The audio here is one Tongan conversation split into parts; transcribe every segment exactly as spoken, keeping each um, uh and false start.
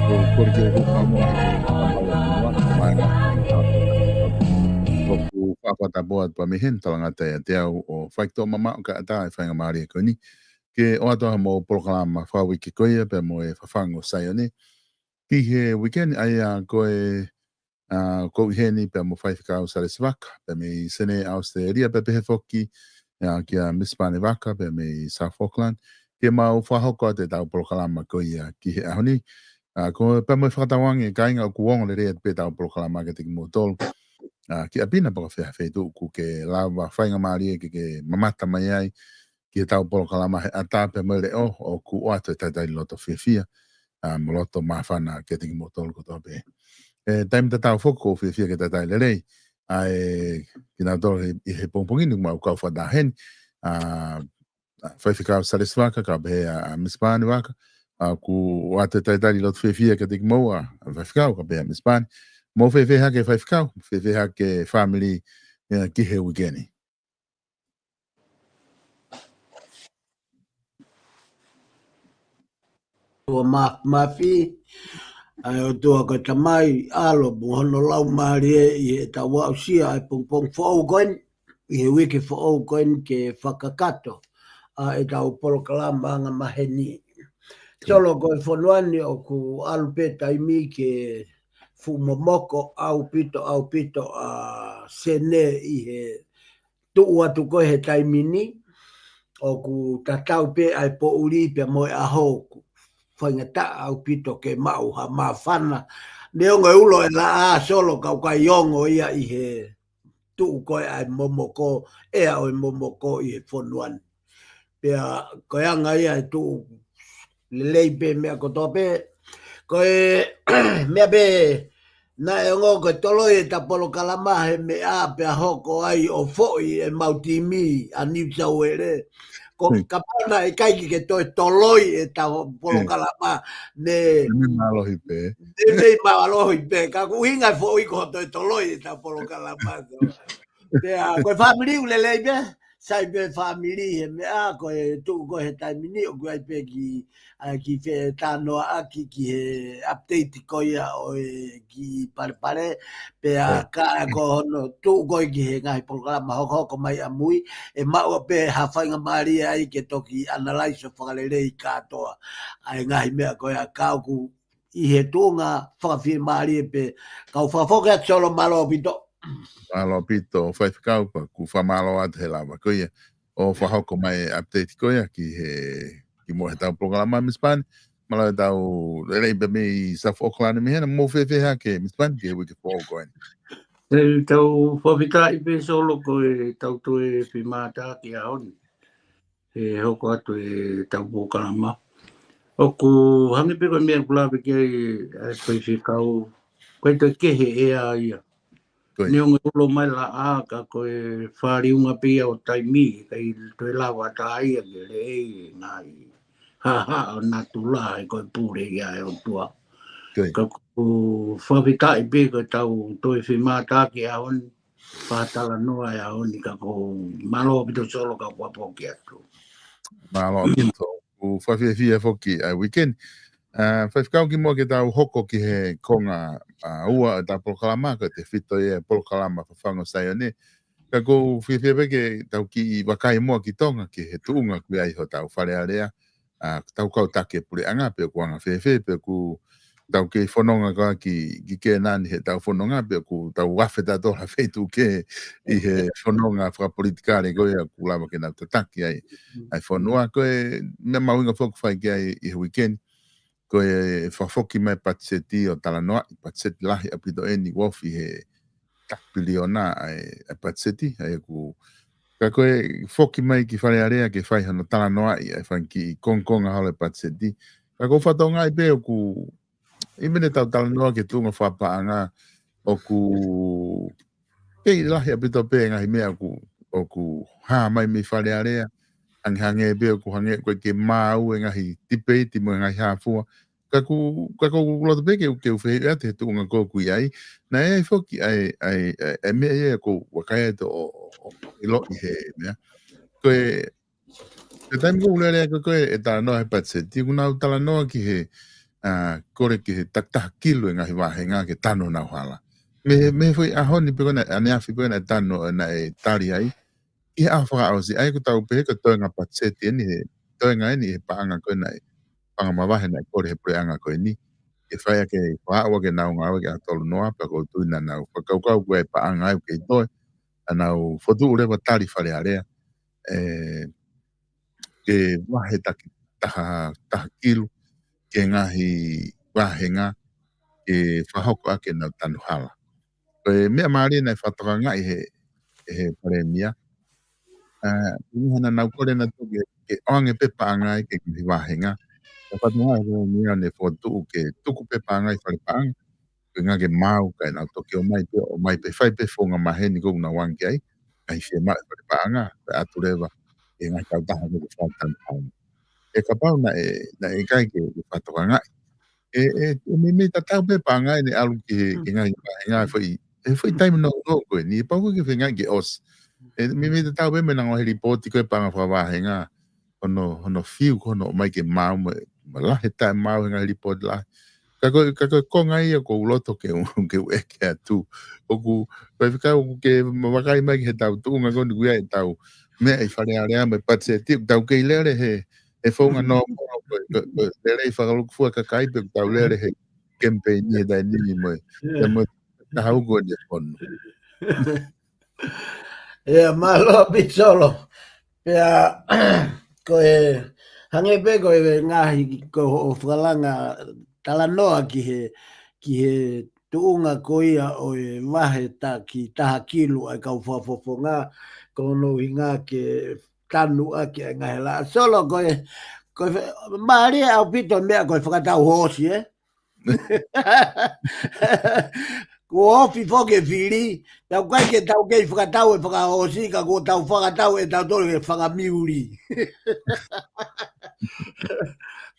Ko e kole ke u fakamua e ʻoku fakatāpua atu pē mei heni, talangata ʻiate au ʻo fakatō mamaʻo ka ʻatā e faingamālie ko eni ke ʻoatu ha mo polokalama fakauike ko ia pea mo e Fafangu ʻo Saione ki he uike ni, ʻa ia ko e, ʻa, ko ʻi heni pea mo Faifekau Salesi Vaka pea mei Senē, ʻAositelēlia, pea pehē foki ʻa, kia Misipane Vaka pea mei South Auckland, ke mau fakahoko atu ʻetau polokalama ko ia ki he ʻaho ni. ʻA, ko e pea mo e fakatauange, kāinga, ʻoku ongo lelei atu pē ʻetau polokalama kiate kimoutolu. ʻA, ki ʻapi na pe ko fē ha feituʻu ʻoku ke lava faingamālie ke, ke mamata mai ai ki heʻetau polokalama he ʻatā pea mo e leʻo, ʻoku ʻoatu e talitali loto fiefia, ʻa, mo loto māfana kiate kimoutolu kotoa pē. ʻE, taimi tatau foki ʻoku ou fiefia ke talitali lelei ʻa e kinautolu he, ʻi he pongipongi ni, mau kau fakataha heni, ʻa, ʻa, Faifekau Salesi Vaka, kae pehē ʻa, ʻa Misipani Vaka, ʻa, ʻoku ʻoatu e talitali loto fiefia kiate kimoua, ʻa, Faifekau, kae pehē ʻa Misipani. Mou fēfē hake Faifekau, fēfē hake fāmili, ʻe, ki he uike ni? ʻOtua Māfimafi, ʻa e ʻOtua ko e Tamai, ʻAlo, mo hono Laumālie ʻi heʻetau aʻusia ʻa e pongipongi foʻou ko eni, ʻi he uike foʻou ko eni ke fakakakato ʻa ʻetau polokalama anga maheni. Solo, ko e fonua ni ʻoku ʻalu pē taimi ke fuʻu momoko ʻaupito, ʻaupito ʻa e sēniti ʻi he tuʻu atu ko ē he taimi ni, ʻoku tatau pē ʻa e poʻuli pea mo e ʻaho, ʻoku faingataʻa ʻaupito ke maʻu ha māfana. Neongo e ulo e laʻā, Solo, ka ʻoku ʻikai ongo ia ʻi he tuʻu ko ē ʻa e momoko, ʻea ʻo e momoko ʻi he fonua ni. Pea ko e anga ia e tuʻu lelei pē meʻa kotoa pē. Ko e meʻa pē naʻe ongo ko e toloi ʻeta polokalama he meʻa pea hoko ai ʻo foʻi ʻemau timi ʻa New South Wales. Ko Hmm. kapau naʻe ʻikai ke toe toloi ʻeta Hmm. polokalama, ne Ne mālohi pē. ne, ne mālohi pē. Ka ko e ʻuhinga e foʻi ko e toe toloi ʻeta polokalama. Pea ko e fāmili ʻoku lelei pē, sai pē fāmili he meʻa, ko e tuʻu ko ē he taimi ni, ʻoku ʻi ai pē ki, ʻa, ki fē talanoaʻaki ki he update ko ia ʻo e kiʻi palepale, pea Right. ka ko hono tuʻu ko ē ki he ngaahi polokalama hokohoko mai ʻamui, ʻe maʻu pē ha faingamālie ai ke toki analyze ʻo fakalelei kātoa ʻa e ngaahi meʻa ko ia, ka ʻoku ʻi he tuʻunga fakafiemālie pē. Kau fakafoki atu, Solo, mālō ʻaupito. Mālō ʻaupito, Faifekau, pea ʻoku fakamālō atu he lava ko ia ʻo fakahoko mai e update ko ia ki he, kimuʻa heʻetau polokalama, Misipani. Mālō e tau lelei pē mei South Auckland mei hena, mou fēfē hake Misipani ki he uike foʻou ko eni? ʻE, tau fakafetaʻi pē, Solo, ko ʻetau toe fie mātā ki he ʻaho ni he hoko atu ʻetau polokalama. ʻOku hangē pē ko e meʻa ʻoku lave ki ai ʻa e Faifekau, ʻoku ʻikai toe kehe ʻea ia. Ko ia. Neongo e ulo mai laʻā, ka ko e fāliunga pē ia ʻo taimi, ʻikai toe lava ʻatā ia ke leʻei e ngaahi haʻahaʻa ʻo natula, he ko e pule ia ʻa e ʻOtua. Ko ia. Ka ʻoku fakafetaʻi pē ko ʻetau toe fie mātā ki he ʻaho ni, fakatalanoa e ʻaho ni, ka ʻoku mālō ʻaupito, Solo, ka ʻoku ou fakafoki atu. Mālō ʻaupito, ʻoku fakafiefia foki ʻa e uike ni. ʻA, Faifekau, kimuʻa ke tau hoko ki he konga, ʻa, ua ʻetau polokalama, ko e tefito ia e polokalama Fafangu ʻo Saione. Ka ʻoku ou fiefia pē ke tau kiʻi vakai muʻa ki Tonga, ki he tuʻunga ʻoku ʻi ai hotau Fale Alea, ʻa, tau kau taki e puleʻanga, pe ʻoku anga fēfē, pe ʻoku tau kei fononga ko ā ki, ki Kēnani heʻetau fononga, pe ʻoku tau afe tautolu ha feituʻu kehe ʻi he fononga fakapolitikale ko ia ʻoku lava ke nau tataki ai ʻa e fonua. Ko e meʻa mahuʻinga foki ʻoku fai ki ai ʻi he uike ni, ko e fakafoki mai patiseti ʻo talanoaʻi, patiseti lahi ʻaupito eni, ʻoku ofi he taha piliona ʻa e, ʻa e patiseti, ʻa ia ʻoku, ka ko e foki mai ki Fale Alea ke fai hano talanoaʻi ʻa e fanga kiʻi kongokonga holo e patiseti. Ka ʻoku ou fakatokangaʻi pē ʻoku, ʻi mene tau talanoa ki he tuʻunga fakapaʻanga, ʻoku kei lahi ʻaupito pē ngaahi meʻa ʻoku, ʻoku hā mai mei Fale Alea, hangehangē pē ʻoku hangē ko e ke maau e ngaahi tipeiti mo e ngaahi hāfua. Ka ʻoku, ka ʻoku ou loto pē ke, ke u fehuʻi atu he tuʻunga ko ē ʻoku ʻi ai. Naʻe ʻi ai foki ʻa e, ʻa e, ʻa e, ʻa e meʻa ia ʻoku ou vakai atu ʻo, ʻo, ʻo ʻiloʻi he meʻa. Ko e, he taimi ko ē ʻoku lele ai ko ē ʻa e talanoa he patiseti, ʻoku nau talanoa ki he, ʻa, kole ki he takitaha kilu e ngaahi vāhenga ke tanu honau hala. Mei he, mei he foʻi ʻaho ni pē ko ē naʻe, ʻaneafi pē ko ē naʻe tanu, naʻe tali ai. ʻI he ʻaho fakaʻosi, ʻa ia ʻoku tau pehē ko e toenga patiseti eni he, toenga eni he paʻanga ko ē naʻe, paʻanga mavahe naʻe kole he puleʻanga ko eni. Ke fai ʻaki e fakaʻau ʻa ʻenau ngāue ki he ʻaho tolu noa, pea ʻoku ou tui naʻa nau fakakaukau ko e paʻanga ʻoku kei toe, naʻa nau fokotuʻu leva tali Fale Alea, ʻe, ke vahe taki taha, taha kilu, ki he ngaahi vāhenga ke fakahoko ʻaki ʻenau tanu hala. Ko e meʻa mālie naʻe fakatokangaʻi he, he palēmia. ʻA, ʻi he naʻa nau kole nautolu ke, ke ʻoange pē paʻanga ia ki he ngaahi vāhenga. Naʻe fakatokangaʻi he palēmia ʻo ne fokotuʻu ke tuku pē paʻanga ʻi fale paʻanga. Ko e ʻuhinga ke maau kae nau toki ō mai pē, ō mai pē fai pē founga maheni ko ē ʻoku nau ʻoange ki ai. Ngaahi fiemaʻu ʻi fale paʻanga, kae ʻatu leva ʻe he ngaahi kautaha ko ē ke fakatanu paʻanga. He kapau naʻe, naʻe ʻikai ke, ke fakatokangaʻi. ʻE, ʻe, ʻe meimei tatau pē paʻanga ʻene ʻalu ki he, ki he ngaahi vāhenga he foʻi, he foʻi taimi nounou ko eni, pau ko ē ke feinga ke ʻosi. ʻE meimei tatau pē mo e anga ʻo e lipooti ko ē paʻanga fakavāhenga. Hono, hono fiu ko hono ʻomai ke maau mo, mo lahi e taʻemaau he ngaahi lipooti lahi. Ka ko, ka ko e konga ia ʻoku ou loto ke u, ke u ʻeke atu. ʻOku, ko e fika ʻoku ke vakai mai ki heʻetau tuʻunga ko eni ʻoku ʻi ai ʻetau meʻa ʻi Fale Alea mo e patiseti, ʻoku tau kei lele he, he founga nōmolo ko, ko, ko e lelei fakalūkufua e kakai pe ʻoku tau lele he kemipeini he taimi ni mo e, mo e taha uku ʻo e fonu. ʻIa, mālō ʻaupito Solo. Pea, ko e, hangē pē ko e ngaahi, ko hoʻo fakalanga talanoa ki he, ki he tuʻunga ko ia ʻo e vahe taki taha kilu ʻa e kau fakafofonga, ko hono ʻuhinga ke tanu ʻaki ʻa e ngaahi hala. Solo, ko e, ko e, mālie ʻaupito e meʻa ko e fakatau hoosi, ē? Kuo ofi foki e fili, tau ʻikai ke tau kei fakatau e fakahoosi, ka kuo tau fakatau ʻe tautolu e fakamiuli.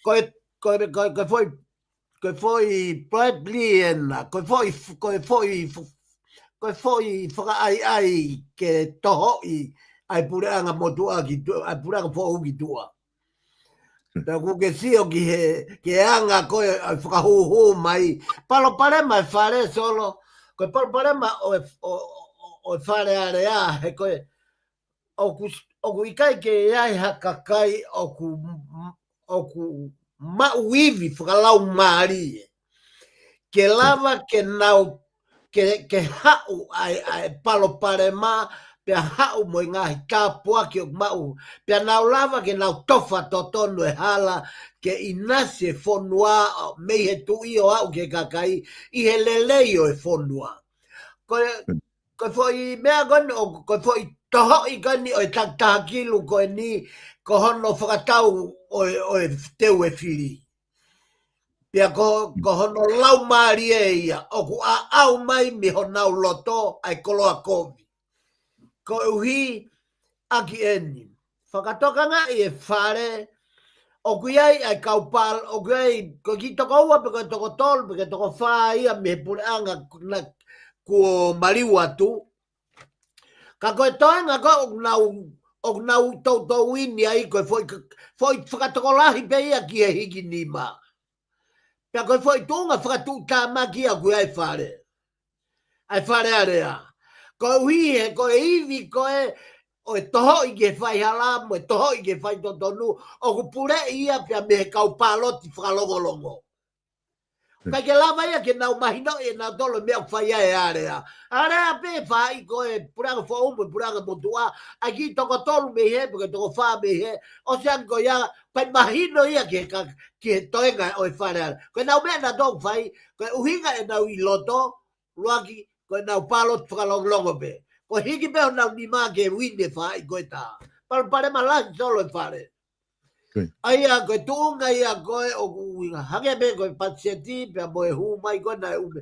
Ko e, ko e, ko e, ko e foʻi, ko e foʻi Bradley ena, ko e foʻi, ko e foʻi, ko e foʻi fakaʻaiʻai ke tohoʻi ʻa e puleʻanga motuʻa ki tuʻa, ʻa e puleʻanga foʻou ki tuʻa. Pea ʻoku ke sio ki he, ki he anga ko ē ʻa e fakahūhū mai. Palopalema e Fale Solo, ko e palopalema ʻo e, ʻo, ʻo, ʻo e Fale Alea, he ko e, ʻoku, ʻoku ʻikai ke ʻi ai ha kakai ʻoku, ʻoku maʻu ivi fakalaumālie ke lava ke nau, ke, ke haʻu ʻa e, ʻa e palopalema, pea haʻu mo e ngaahi tāpuaki ʻoku maʻu, pea nau lava ke nau tofa totonu e hala, ke ʻinasi e fonua ʻo mei he tuʻi ʻo aʻu ki he kakai, ʻi he lelei ʻo e fonua. Ko e, ko e foʻi meʻa ko eni, ʻo, ko e foʻi tohoʻi ko eni ʻo e taki taha kilu ko eni, ko hono fakatau ʻo e, ʻo e teu e fili. Pea ko, ko hono laumālie ia, ʻoku ʻaʻau mai mei honau loto ʻa e koloa kovi. Koeʻuhi ʻaki eni, fakatokangaʻi e Fale, ʻoku ʻi ai ʻa e kau pal-, ʻoku ʻi ai, ko e kiʻi toko ua pe ko e toko tolu pe ko e toko fā ia mei he puleʻanga na kuo maliu atu. Ka ko e toenga ko ē ʻoku nau, ʻoku nau toutou ʻi ai ko e foʻi, foʻi fakatokolahi pē ia ki he hiki nima. Pea ko e foʻi tuʻunga fakatuʻutāmaki ia ʻoku ʻi ai e Fale. ʻA e Fale Alea. Koeʻuhi he ko e ivi ko ē ʻo e tohoʻi ki he faihala mo e tohoʻi ki he faitotonu, ʻoku puleʻi ia pea mei he kau pāloti fakalongolongo. ʻIkai ke lava ia ke nau mahinoʻi ʻe nautolu e meʻa ʻoku fai ai e Alea. Alea pē fai ko e puleʻanga foʻou mo e puleʻanga motuʻa, ʻa e kiʻi toko tolu mei hē, pe ko e toko fā mei hē, ʻosi ange ko ia, ʻikai mahino ia ki he ka-, ki he toenga ʻo e Fale Alea. Ko ʻenau meʻa nautolu ʻoku fai, ko e ʻuhinga ʻenau ʻi loto, ʻuluaki, ko ʻenau pāloti fakalongolongo pē. Ko e hiki pē honau nima ke uine fai ko e tā. Palopalema lahi Solo e Fale. ʻA ia, ko e tuʻunga ia ko ē ʻoku ʻuhinga hangē pē ko e patiseti, pea mo e hū mai ko ē naʻe ʻume.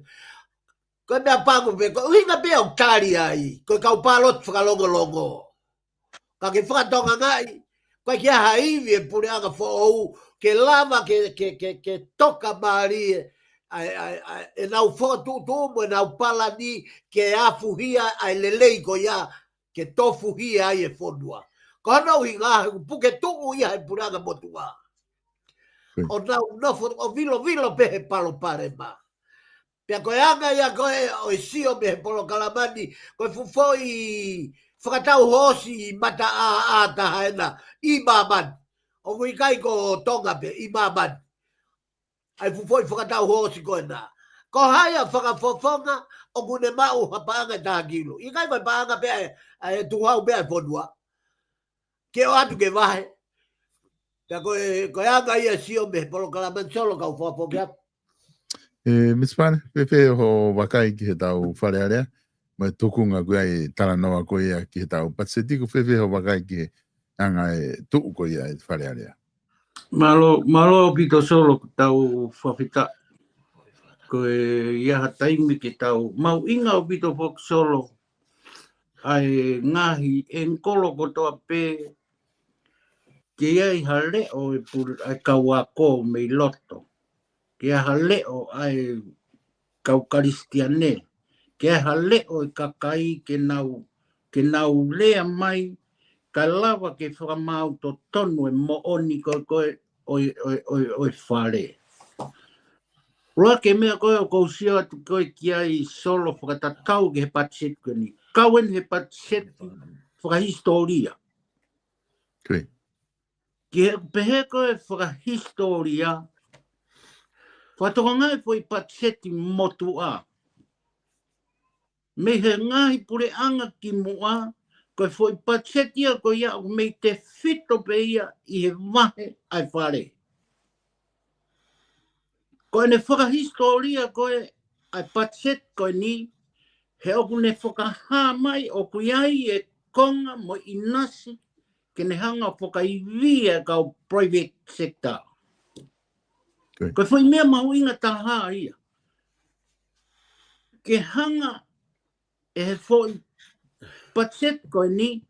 Ko e meʻa pango pē, ko e ʻuhinga pē ʻoku tali ai, ko e kau pāloti fakalongolongo. Ka ke fakatokangaʻi, ʻoku ʻikai ke ʻi ai ha ivi e puleʻanga foʻou, ke lava ke, ke, ke, ke toka mālie, ʻa e, ʻa e, ʻa e, ʻenau fokotuʻutuʻu mo ʻenau palani, ke afuhia ʻa e lelei ko ia, ke tofuhia ai e fonua. Ko hono ʻuhinga he ʻoku puke tuʻu ia he puleʻanga motuʻa. ʻO nau nofo ʻo vilovilo pē he palopalema. Pea ko e anga ia ko ē ʻo e sio mei he polokalama ni, ko e fuʻu foʻi fakatau hoosi mataʻāʻā taha ena ʻi māmani. ʻOku ʻikai ko Tonga pē, ʻi māmani. ʻA e fuʻu foʻi fakatau hoosi ko ena. Ko hai ʻa e fakafofonga ʻoku ne maʻu ha paʻanga ʻe taha kilu. ʻIkai ko e paʻanga pē ʻa e, ʻa e Tukuhau pē ʻa e fonua. Ke ʻoatu ke vahe. Pea ko e, ko e anga ia sio mei he polokalama ni Solo kau fakafoki atu. Misi Pane, fēfē hoʻo vakai ki heʻetau Fale Alea, mo e tuʻunga ko ia e talanoa ko ia ki heʻetau patiseti, ko e fēfē hoʻo vakai ki he anga e tuʻu ko ia e Fale Alea? Mālō, mālō ʻaupito Solo, tau fakafetaʻi. Ko e ʻi ai ha taimi ke tau mahuʻinga ʻaupito foki Solo ʻa e ngaahi ʻengikolo kotoa pē, ke ʻi ai ha leʻo e pul-, ʻa e kau ako mei loto, ke ʻi ai ha leʻo ʻa e kau Kalisitiane, ke ʻi ai ha leʻo e kakai ke nau, ke nau lea mai, kae lava ke fakamaau totonu e moʻoni ko ē, ko ē ʻo e, ʻo e, ʻo e, ʻo e Fale. Lua ke meʻa ko ē ʻoku ou sio atu ko ē ki ai Solo fakatatau ki he patiseti ko eni. Kau eni he patiseti fakahisitōlia. Ki he pehē ko ē fakahisitōlia, fakatokangaʻi e foʻi patiseti motuʻa mei he ngaahi puleʻanga kimuʻa, ko e foʻi patiseti ia ko ia ʻoku mei tefito pē ia ʻi he vahe ʻa e Fale. Ko ʻene fakahisitōlia ko ē ʻa e patiseti ko eni, he ʻoku ne fakahā mai ʻoku ʻi ai e konga mo e ʻinasi ke ne hanga ʻo fakaivia e kau private sector. Ko e foʻi meʻa mahuʻinga taha ia. Ke hanga ʻe he foʻi patiseti ko eni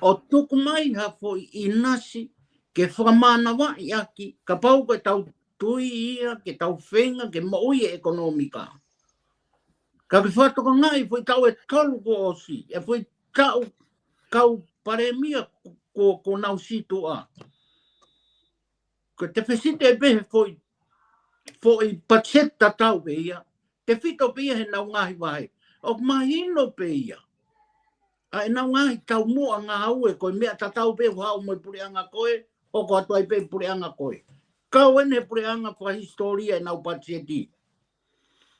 ʻo tuku mai ha foʻi ʻinasi ke fakamānavaʻi ʻaki, kapau ko ʻetau tui ia ke tau feinga ke moʻui e ʻekonōmika. Ka ke fakatokangaʻi foʻi taʻu ʻe tolu kuo ʻosi, e foʻi taʻu kau palēmia kuo, kuo nau sītuʻa. Ko e tefisite pē he foʻi, foʻi patiseti tatau pē ia, tefito pē ia heʻenau ngaahi vahe. ʻOku mahino pē ia ʻa ʻenau ngaahi taumuʻa ngāue, ko e meʻa tatau pē ʻoku haʻu mo e puleʻanga ko ē, hoko atu ai pē puleʻanga ko ē. Kau eni he puleʻanga fakahisitōlia ʻenau patiseti.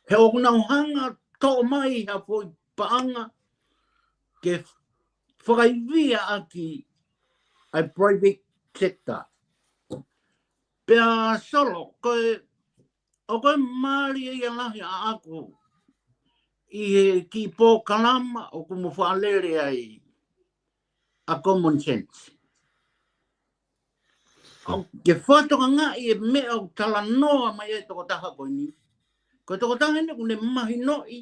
He ʻoku nau hanga toʻo mai ha foʻi paʻanga ke fakaivia ʻaki ʻa e private sector. Pea Solo, ko e, ʻoku ou mālieʻia lahi ʻaʻaku ʻi he kiʻi polokalama ʻoku mo fakalele ai ʻa Common Sense. ʻOku ke fakatokangaʻi e meʻa ʻoku talanoa mai ai e tokotaha ko eni. Ko e tokotaha eni ʻoku ne mahinoʻi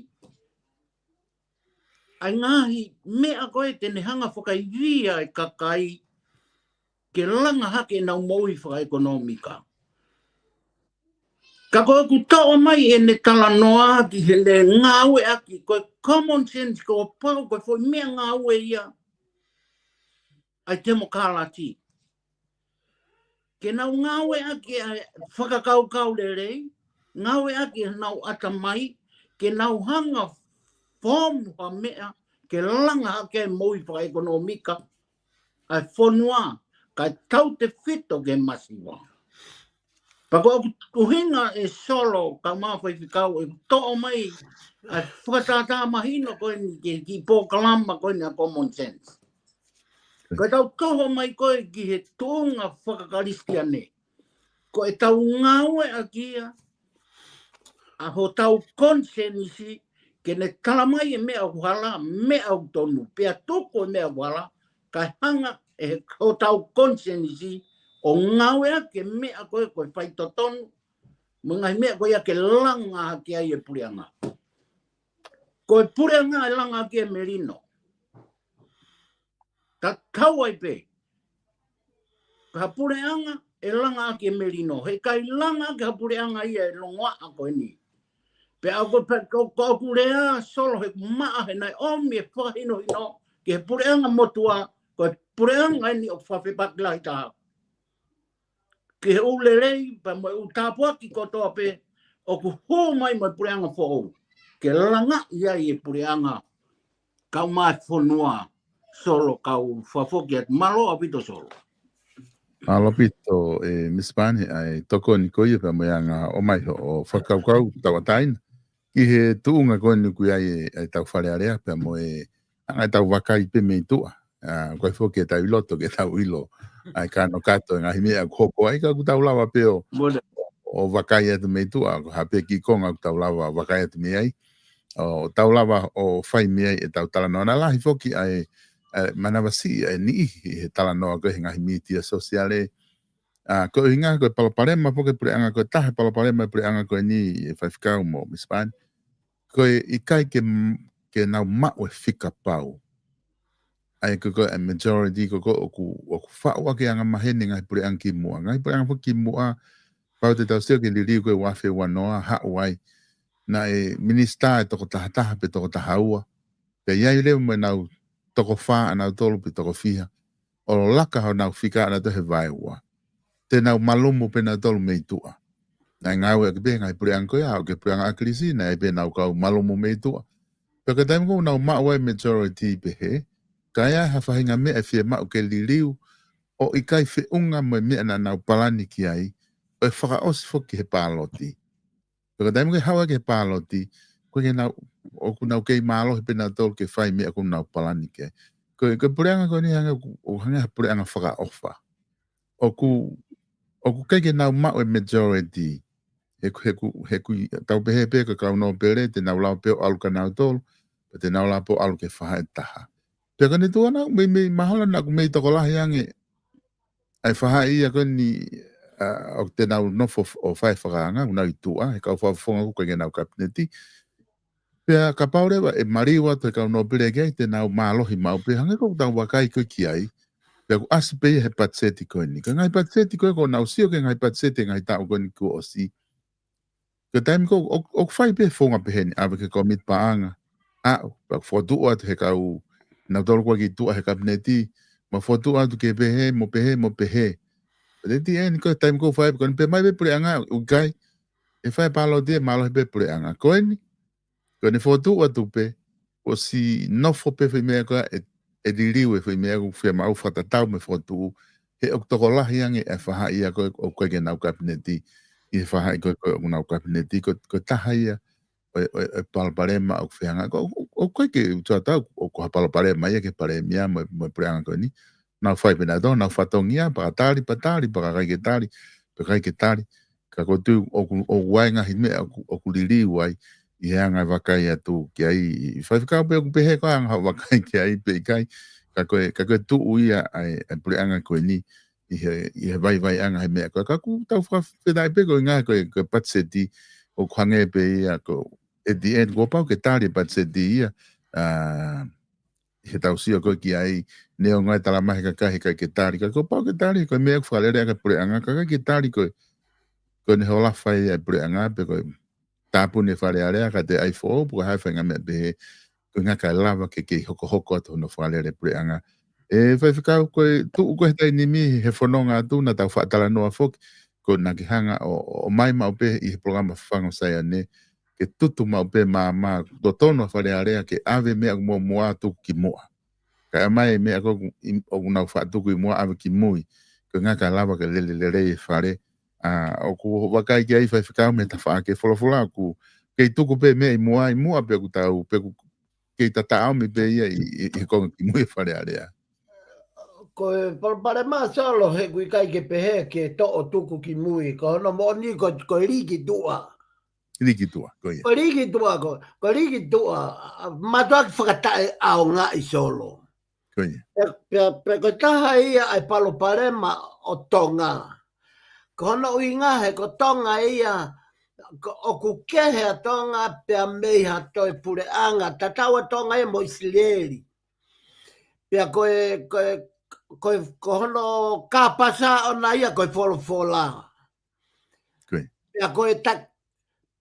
ʻa e ngaahi meʻa ko ē te ne hanga fakaivia e kakai ke langa hake ʻenau moʻui fakaʻekonōmika. Ka ko ʻeku toʻo mai ʻene talanoa ki heʻene ngāueʻaki, ko e common sense ko e pau, ko e foʻi meʻangāue ia ʻa e temokalati. Ke nau ngāueʻaki ʻa e fakakaukau lelei, ngāueʻaki ʻenau ʻatamai, ke nau hanga fonu ha meʻa, ke langa hake e moʻui fakaʻekonōmika ʻa e fonua, kae tautefito ki he masiva. Pea ko ʻeku ʻuhinga ē Solo, kau mafaifekau, ʻeku toʻo mai ʻa e fakatātā mahino ko eni ki he kiʻi polokalama ko eni ʻa Common Sense. Ko ʻetau toho mai ko ē ki he tuʻunga fakakalisitiane, ko ʻetau ngāueʻaki ia ʻa hotau konisenisi ke ne tala mai e meʻa ʻoku hala, meʻa ʻoku tonu, pea tuku e meʻa ʻoku hala, kae hanga ʻe hotau konisenisi ʻo ngāueʻaki e meʻa ko ē ko e faitotonu, mo e ngaahi meʻa ko ia ke langa hake ai e puleʻanga. Ko e puleʻanga ʻe langa hake e melino. Tatau ai pē. Ko ha puleʻanga ʻe langa hake e melino. He ʻikai langa hake ha puleʻanga ia ʻe longoaʻa ko eni. Pea ko e pē, ko, ko ʻeku lea Solo he maʻa he naʻe ʻomi e fakahinohino ki he puleʻanga motuʻa, ko e puleʻanga eni ʻoku fakafepaki lahi taha ki he ʻū lelei, pea mo e ʻū tāpuaki kotoa pē ʻoku hū mai mo e puleʻanga foʻou. Ke langaʻi ai e puleʻanga, kau mai fonua Solo, kau fakafoki atu. Mālō ʻaupito Solo. Mālō ʻaupito ē Misi Pane, ʻa e tokoni ko ia pea mo e anga ʻomai hoʻo fakakaukau tauʻatāina ki he tuʻunga ko eni ʻoku ʻi ai e, ʻetau Fale Alea pea mo e anga ʻetau vakai pē mei tuʻa. ʻA, ko e foki ʻetau ʻi loto ke tau ʻilo ʻa e kanokato e ngaahi meʻa ʻoku hoko ai, ka ʻoku tau lava pē ʻo ʻo vakai atu mei tuʻa, ko ha pē kiʻi konga ʻoku tau lava vakai atu mei ai, ʻo tau lava ʻo fai mei ai ʻetau talanoa. Naʻe lahi foki ʻa e, ʻa e manavasiʻi ʻa e niʻihi he talanoa ko ē he ngaahi mītia sōsiale. ʻA, ko e ʻuhinga ko e palopalema foki e puleʻanga, ko e taha e palopalema e puleʻanga ko eni, e faifekau mo Misi Pani, ko e ʻikai ke m-, ke nau maʻu e fika pau. ʻA ia ko e, ko e majority ko ē ʻoku, ʻoku faʻu ʻaki e anga maheni e ngaahi puleʻanga kimuʻa. Ngaahi puleʻanga foki kimuʻa, pau te tau sio ki he liliu ko ē ua afe ua noa, haʻu ai, naʻe minisitā ʻe toko taha taha pe toko taha ua. Pea ʻi ai leva mo ʻenau toko fā ʻanautolu pe toko fiha. ʻO laka honau fika ʻanautolu he vaeua. Te nau malumu pē nautolu mei tuʻa. Naʻe ngāueʻaki pē he ngaahi puleʻanga ko ia, ʻo ki he puleʻanga ʻAkilisi, naʻe pē nau kau malumu mei tuʻa. Pea ko e taimi ko ē ʻoku nau maʻu ai e majority pehē, ka ʻi ai ha faʻahinga meʻa ʻe fiemaʻu ke liliu, ʻo ʻikai feʻunga mo e meʻa naʻa nau palani ki ai, ʻo e fakaʻosi foki he pāloti. Pea ko e taimi ko ē haʻu ai ki he pāloti, ko e ke nau, ʻoku nau kei mālohi pē nautolu ke fai meʻa ʻoku nau palani ki ai. Ko e, ko e puleʻanga ko eni hangē ʻoku, ʻoku hangē ha puleʻanga fakaʻofa. ʻOku, ʻoku ʻikai ke nau maʻu e majority. He ʻoku, he ʻoku, he ʻoku tau pehē pē ko e kau nōpele, te nau lava pē ʻo ʻalu kia nautolu, pe te nau lava pē ʻo ʻalu ki he faʻahi ʻe taha. Pea ka ne tuʻu ʻana, mei, mei, mahalo naʻa ʻoku mei tokolahi ange ʻa e faʻahi ia ko eni, ʻa, ʻoku te nau nofo f-, ʻo fai e fakaanga, ʻoku nau ʻi tuʻa, he kau fakafofonga ʻoku ʻikai ke nau kapineti. Pea kapau leva ʻe maliu atu e kau nōpele ki ai, te nau mālohi maʻu pē, hangē ko ʻetau vakai ko ē ki ai. Pea ʻoku ʻasi pē ia he patiseti ko eni. Ko e ngaahi patiseti ko ē, ʻoku nau sio ki he ngaahi patiseti he ngaahi taʻu ko eni kuo ʻosi. Ko e taimi ko ē, ʻo, ʻoku fai pē founga pehē ni, ʻave ki he kōmiti paʻanga. ʻAʻu, pea fokotuʻu atu he kau, nautolu ʻoku ʻikai ke ʻi tuʻa he kapineti, mo fokotuʻu atu ke pehē, mo pehē, mo pehē. Pea te tī eni ko e taimi ko ē ʻoku fai, ko eni pē mai pē puleʻanga, ʻoku ʻikai, ʻe fai e pāloti ʻe mālohi pē puleʻanga. Ko eni, ko eni fokotuʻu atu pē, ʻosi nofo pē foʻi meʻa ko ē, ʻe, ʻe liliu e foʻi meʻa ʻoku fiemaʻu fakatatau mo e fokotuʻu, he ʻoku tokolahi ange e faʻahi ia ko ē ʻoku ʻikai ke nau kapineti, ʻi he faʻahi ko ē ʻoku nau kapineti, ko, ko e taha ia ʻo e, ʻo e, ʻo e palopalema ʻoku fehangahangai. ʻOku, ʻoku, ʻoku ʻikai ke u tuatau, ʻoku ha palopalema ia ki he palēmia mo, mo e puleʻanga ko eni. Nau fai pē nautolu honau fatongia, pea ka tali, pea tali, pea ka ʻikai ke tali, pea ʻikai ke tali. Ka ko e tuʻu ʻoku, ʻoku ʻi ai e ngaahi meʻa ʻoku, ʻoku liliu ai, ʻi he anga e vakai atu ki ai, ʻi faifekau pe ʻoku pehē ko e anga hoʻo vakai ki ai pe ʻikai, ka ko e, ka ko e tuʻu ia ʻa e, ʻa e puleʻanga ko eni, ʻi he, ʻi he vaivaiʻanga he meʻa ko ē. Ka ʻoku tau fakafetaʻi pē ko e ngaahi ko e, ko e patiseti, ʻoku hangē pē ia ko e, at the end, kuo pau ke tali e patiseti ia, ʻa, he tau sio ko ē ki ai, neongo e tala mai he kakai he ʻikai ke tali, ka kuo pau ke tali, ko e meʻa ʻoku fakalele ʻaki e puleʻanga, ka ʻikai ke tali ko e, ko eni hola fai e puleʻanga, pe ko e tāpuni e Fale Alea, ka te ʻai foʻou, pe ko e hā e faʻahinga meʻa pehē, ko e ʻuhinga kae lava ke kei hokohoko atu hono fakalele puleʻanga. ʻE faifekau ko e tuʻu ko ē he taimi ni he fononga atu naʻa tau faʻa talanoa foki, ko ʻena ke hanga ʻo, ʻo, ʻomai maʻu pē ʻi he polokalama Fafangu ʻa Saione, ke tutu maʻu pē maama, totonu ʻa Fale Alea ke ʻave meʻa ʻoku muʻomuʻa tuku ki muʻa. Kae ʻomai e meʻa ko ē ʻoku, ʻi, ʻoku nau faʻa tuku ʻi muʻa ʻave ki mui. Ko e ʻuhinga kae lava ke lele lelei e fale. ʻA, ʻoku vakai ki ai faifekau mei he tafaʻaki e folofola ʻoku kei tuku pē meʻa ʻi muʻa, ʻi muʻa pe ʻoku tau, pe ʻoku kei tataʻomi pē ia ʻi, ʻi, ʻi he konga ki mui e Fale Alea. Ko e palopalema Solo he ʻoku ʻikai ke pehē ke toʻo tuku ki mui. Ko hono moʻoni ko, ko e liki tuʻa. Liki tuʻa, ko ia. Ko e liki tuʻa, ko, ko e liki tuʻa, ʻa, mātuʻaki fakataʻeʻaongaʻi Solo. Ko ia. Pea, pea, pea ko e taha ia ʻa e palopalema ʻo Tonga. Ko hono ʻuhinga he ko Tonga ia, ko, ʻoku kehe ʻa Tonga pea mei ha toe puleʻanga, tatau ʻa Tonga ia mo ʻIsileli. Pea ko e, ko e, ko e, ko hono kāpasa ʻona ia ko e folofola. Ko ia. Pea ko e ta-,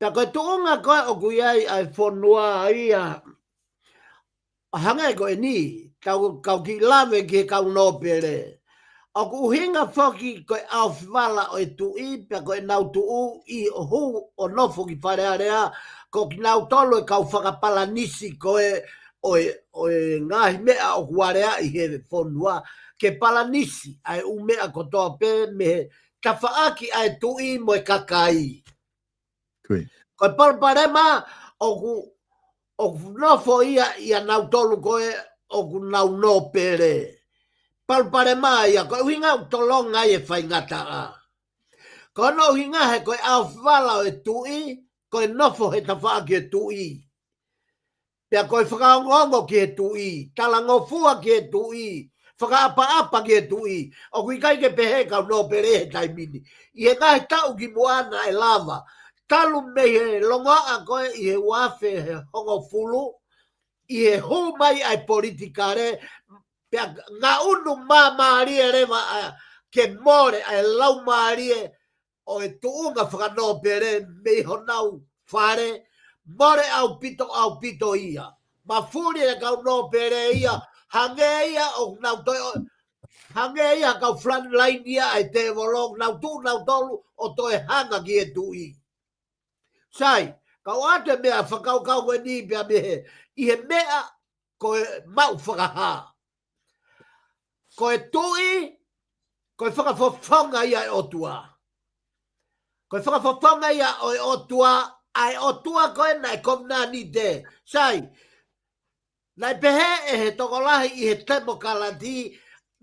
pea ko e tuʻunga ko ē ʻoku ʻi ai ʻa e fonua ia, ʻo hangē ko eni, tau, kau kiʻi lave ki he kau nōpele. ʻOku ʻuhinga foki ko e ʻaofivala ʻo e tuʻi, pea ko ʻenau tuʻu ʻi ʻo hū ʻo nofo ki Fale Alea, ko kinautolu e kau fakapalanisi ko ē ʻo e, ʻo e ngaahi meʻa ʻoku aleaʻi he fonua, ke palanisi ʻa e ʻū meʻa kotoa pē mei he tafaʻaki ʻa e tuʻi mo e kakai. Ko ia. Ko e palopalema ʻoku, ʻoku nofo ia ʻia nautolu ko ē ʻoku nau nōpele. Palopalema ia, ko e ʻuhinga ʻoku tolonga ai e faingataʻa. Ko hono ʻuhinga he ko e ʻaofivala ʻo e tuʻi, ko e nofo he tafaʻaki ʻo e tuʻi. Pea ko e fakaongoongo ki he tuʻi, talangofua ki he tuʻi, fakaʻapaʻapa ki he tuʻi. ʻOku ʻikai ke pehē kau nōpele he taimi ni. ʻI he ngaahi taʻu kimuʻa naʻe lava. Talu mei he longoaʻa ko ē ʻi he ua afe he hongofulu, ʻi he hū mai ʻa e politikale, pea ngaʻunu māmālie leva ʻa, ke mole ʻa e laumālie ʻo e tuʻunga fakanōpele mei honau fale, mole ʻaupito, ʻaupito ia. Mafuli e kau nōpele ia, hangē ia ʻoku nau toe ʻo, hangē ia kau front line ia ʻa e tēvolo, nau tuʻu nautolu ʻo toe hanga ki he tuʻi. Sai, kau ʻoatu e meʻa fakakaukau ko eni pea mei he, ʻi he meʻa ko e maʻu fakahā. Ko e tuʻi, ko e fakafofonga ia ʻo e ʻOtua. Ko e fakafofonga ia ʻo e ʻOtua, ʻa e ʻOtua ko ē naʻe kovinānite. Sai, naʻe pehē ʻe he tokolahi ʻi he temokalati,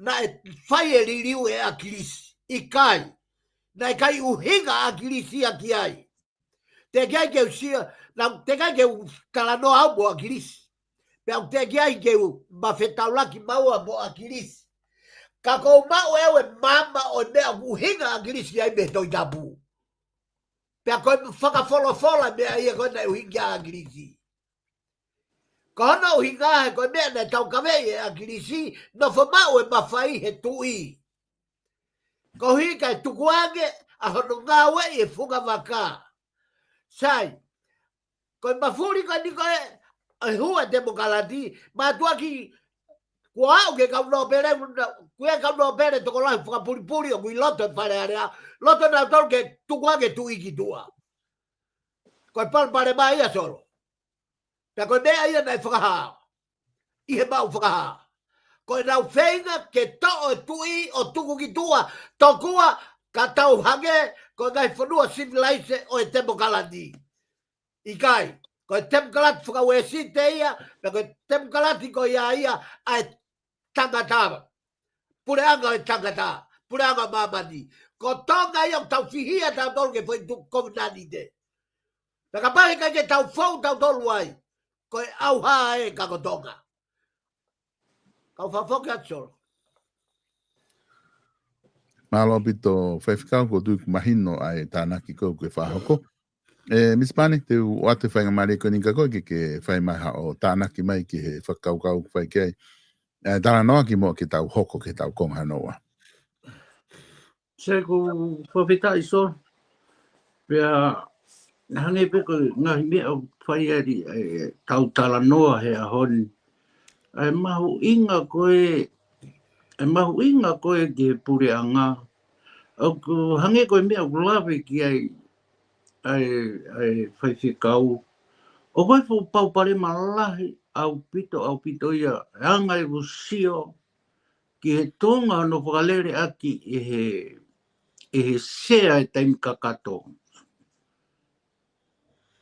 naʻe fai e liliu ʻe ʻAkilisi. ʻIkai, naʻe ʻikai ʻuhinga ʻa ʻAkilisi ia ki ai. Teʻeki ai ke u sio, naʻa, teʻeki ai ke u talanoa au mo ʻAkilisi. Pea ʻoku teʻeki ai ke u mafetaulaki maua mo ʻAkilisi. Ka ʻoku ou maʻu ʻe au e maama ʻo e meʻa ʻoku ʻuhinga ʻa ʻAkilisi ai mei he Tohi Tapu. Pea ko e fakafolofola meʻa ia ko ē naʻe ʻuhinga ʻa ʻAkilisi. Ko hono ʻuhinga he ko e meʻa naʻe taukaveʻi ʻe ʻAkilisi, nofo maʻu e mafai he tuʻi. Koeʻuhi kae tukuange ʻa hono ngāueʻi e funga vaka. Sai, ko e mafuli ko eni ko ē, ʻa e hū ʻa e temokalati, mātuʻaki, kuo aʻu ki he kau nōpele, kuo aʻu ki he kau nōpele tokolahi fakapulipuli ʻoku ʻi loto e Fale Alea, loto nautolu ke tukuange tuʻi ki tuʻa. Ko e palopalema ia Solo. Pea ko e meʻa ia naʻe fakahā. ʻI he maʻu fakahā. Ko ʻenau feinga ke toʻo e tuʻi ʻo tuku ki tuʻa, tokua ka tau hangē ko e ngaahi fonua sivilaise ʻo e temokalati. ʻIkai, ko e temokalati fakauēsite ia, pea ko e temokalati ko ia ia ʻa e tangata. Puleʻanga ʻo e tangata, puleʻanga māmani. Ko Tonga ia ʻoku tau fihia tautolu ke foʻi tuʻi kovinānite. Pea kapau he ʻikai ke tau fou tautolu ai, ko e ʻauha ē ka ko Tonga. Kau fakafoki atu Solo. Mālō ʻaupito Faifekau, ʻoku ou tui ʻoku mahino ʻa e tānaki ko ē ʻoku ke fakahoko. ʻE, Misi Pane, te u ʻoatu e faingamālie ko eni kia koe ke ke fai mai haʻo tānaki mai ki he fakakaukau ʻoku fai ki ai. ʻE, talanoa ki muʻa ke tau hoko ki heʻetau konga hono ua. Sai, ʻoku ou fakafetaʻi Solo. Pea, hangē pē ko e ngaahi meʻa ʻoku fai ai ʻetau talanoa he ʻaho ni. ʻA e mahuʻinga ko ē, ʻa e mahuʻinga ko ē ki he puleʻanga. ʻOku hangē ko e meʻa ʻoku lave ki ai ʻa e, ʻa e Faifekau. ʻOku ʻi ai e fuʻu palopalema lahi ʻaupito, ʻaupito ia, ʻa e anga ʻeku sio ki he tuʻunga hono fakalele ʻaki ʻe he, ʻe he Sea ʻi he taimi kakato.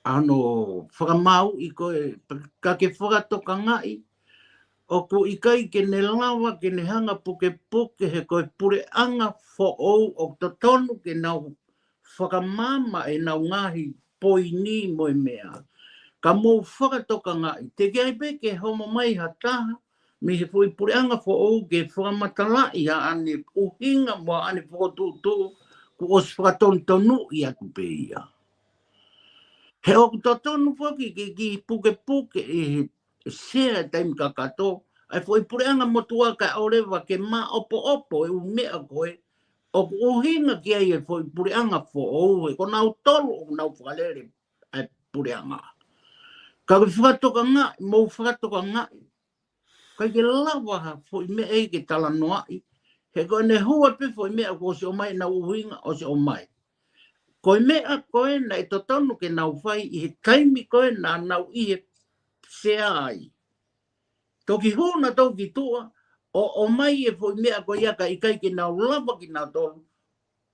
ʻA hono fakamāuʻi ko ē, ka ke fakatokangaʻi, ʻoku ʻikai ke ne lava ke ne hanga pukepuke he ko e puleʻanga foʻou ʻoku totonu ke nau fakamaama ʻenau ngaahi poini mo e meʻa. Ka mou fakatokangaʻi, teʻeki ai pē ke homo mai ha taha mei he foʻi puleʻanga foʻou ke fakamatalaʻi haʻane ʻuhinga mo haʻane fokotuʻutuʻu kuo ʻosi fakatonutonu atu pē ia. He ʻoku totonu foki ke kiʻi pukepuke ʻe he Sea ʻi he taimi kakato, ʻa e foʻi puleʻanga motuʻa kae ʻoua leva ke māʻopoʻopo e ʻū meʻa ko ē ʻoku ʻuhinga ki ai e foʻi puleʻanga foʻou, he ko nautolu ʻoku nau fakalele ʻa e puleʻanga. Ka ke fakatokangaʻi, mou fakatokangaʻi, ʻikai ke lava ha foʻi meʻa ia ke talanoaʻi, he ko ʻene hua pē foʻi meʻa kuo ʻosi ʻomai ʻenau ʻuhinga ʻosi ʻomai. Ko e meʻa ko ē naʻe totonu ke nau fai ʻi he taimi ko ē naʻa nau ʻi he Sea ai. Toki hū nautolu ki tuʻa, ʻo ʻomai e foʻi meʻa ko ia ka ʻikai ke nau lava kinautolu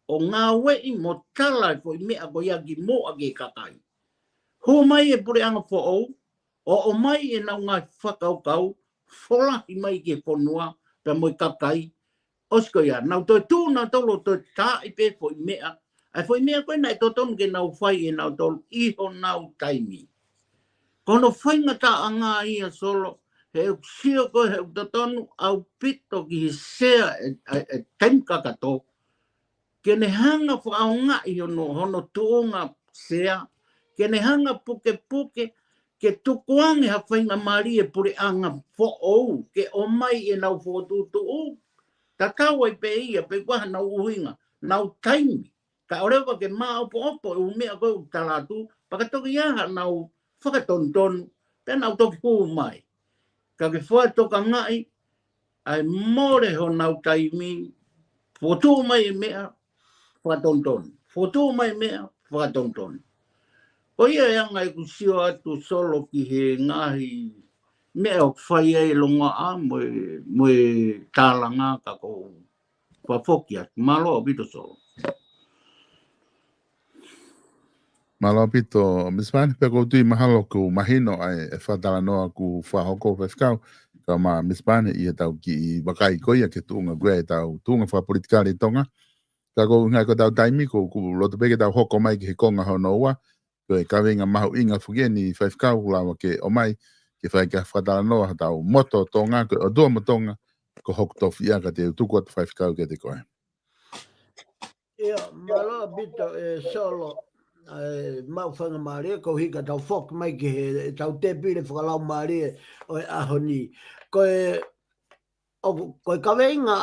ʻo ngāueʻi mo tala e foʻi meʻa ko ia ki muʻa ki he kakai. Hū mai e puleʻanga foʻou, ʻo ʻomai ʻenau ngaahi fakakaukau, folahi mai ki he fonua, pea mo e kakai, ʻosi ko ia, nau toe tuʻu nautolu ʻo toe taaʻi pē foʻi meʻa, ʻA e foʻi meʻa ko ē naʻe totonu ke nau fai ʻe nautolu ʻi honau taimi. Ko hono faingataʻanga ia Solo, he ʻoku sio ko ē he ʻoku totonu ʻaupito ki he sea ʻe, ʻe, ʻe taimi kakato, ke ne hanga fakaʻaongaʻi hono, hono tuʻunga sea, ke ne hanga pukepuke, ke tukuange ha faingamālie puleʻanga foʻou, ke ʻomai ʻenau fokotuʻutuʻu, tatau ai pē ia, pe ko e hā honau ʻuhinga, honau taimi. Kae ʻoua leva ke maʻopoʻopo e ʻū meʻa ko ē ʻoku tala atu, pea ka toki ʻi ai haʻanau fakatonutonu, pea nau toki hū mai. Ka ke fakatokangaʻi, ʻa e mole honau taimi, fokotuʻu mai e meʻa, fakatonutonu. Fokotuʻu mai e meʻa, fakatonutonu. Ko ia e anga ʻeku sio atu Solo ki he ngaahi meʻa ʻoku fai ai e longoaʻa mo e, mo e tālanga ka ʻoku ou fakafoki atu. Mālō ʻaupito Solo. Mālō ʻaupito, Misa Pane, pea ʻoku ou tui mahalo kuo mahino ʻa e fakatalanoa kuo fakahoko Faifekau, kae ʻumaʻā Misa Pane ʻi heʻetau kiʻi vakai ko ia ki he tuʻunga ko ia ʻetau tuʻunga fakapolitikale ʻi Tonga. Ka ko e ʻuhinga ko ʻetau taimi, ʻoku ou loto pē ke tau hoko mai ki he konga hono ua, ko e kaveinga mahuʻinga foki eni Faifekau, lava ke ʻomai ke fai ki ai ha fakatalanoa hotau moto Tonga, ko e ʻOtua mo Tonga ko hoku tofiʻa, ka te u tuku atu Faifekau kiate koe. ʻIo, mālō ʻaupito ē Solo, ʻa e maʻu faingamālie, koeʻuhi ka tau foki mai ki he, ʻetau tēpile fakalaumālie ʻo e ʻaho ni. Ko e, ʻoku, ko e kaveinga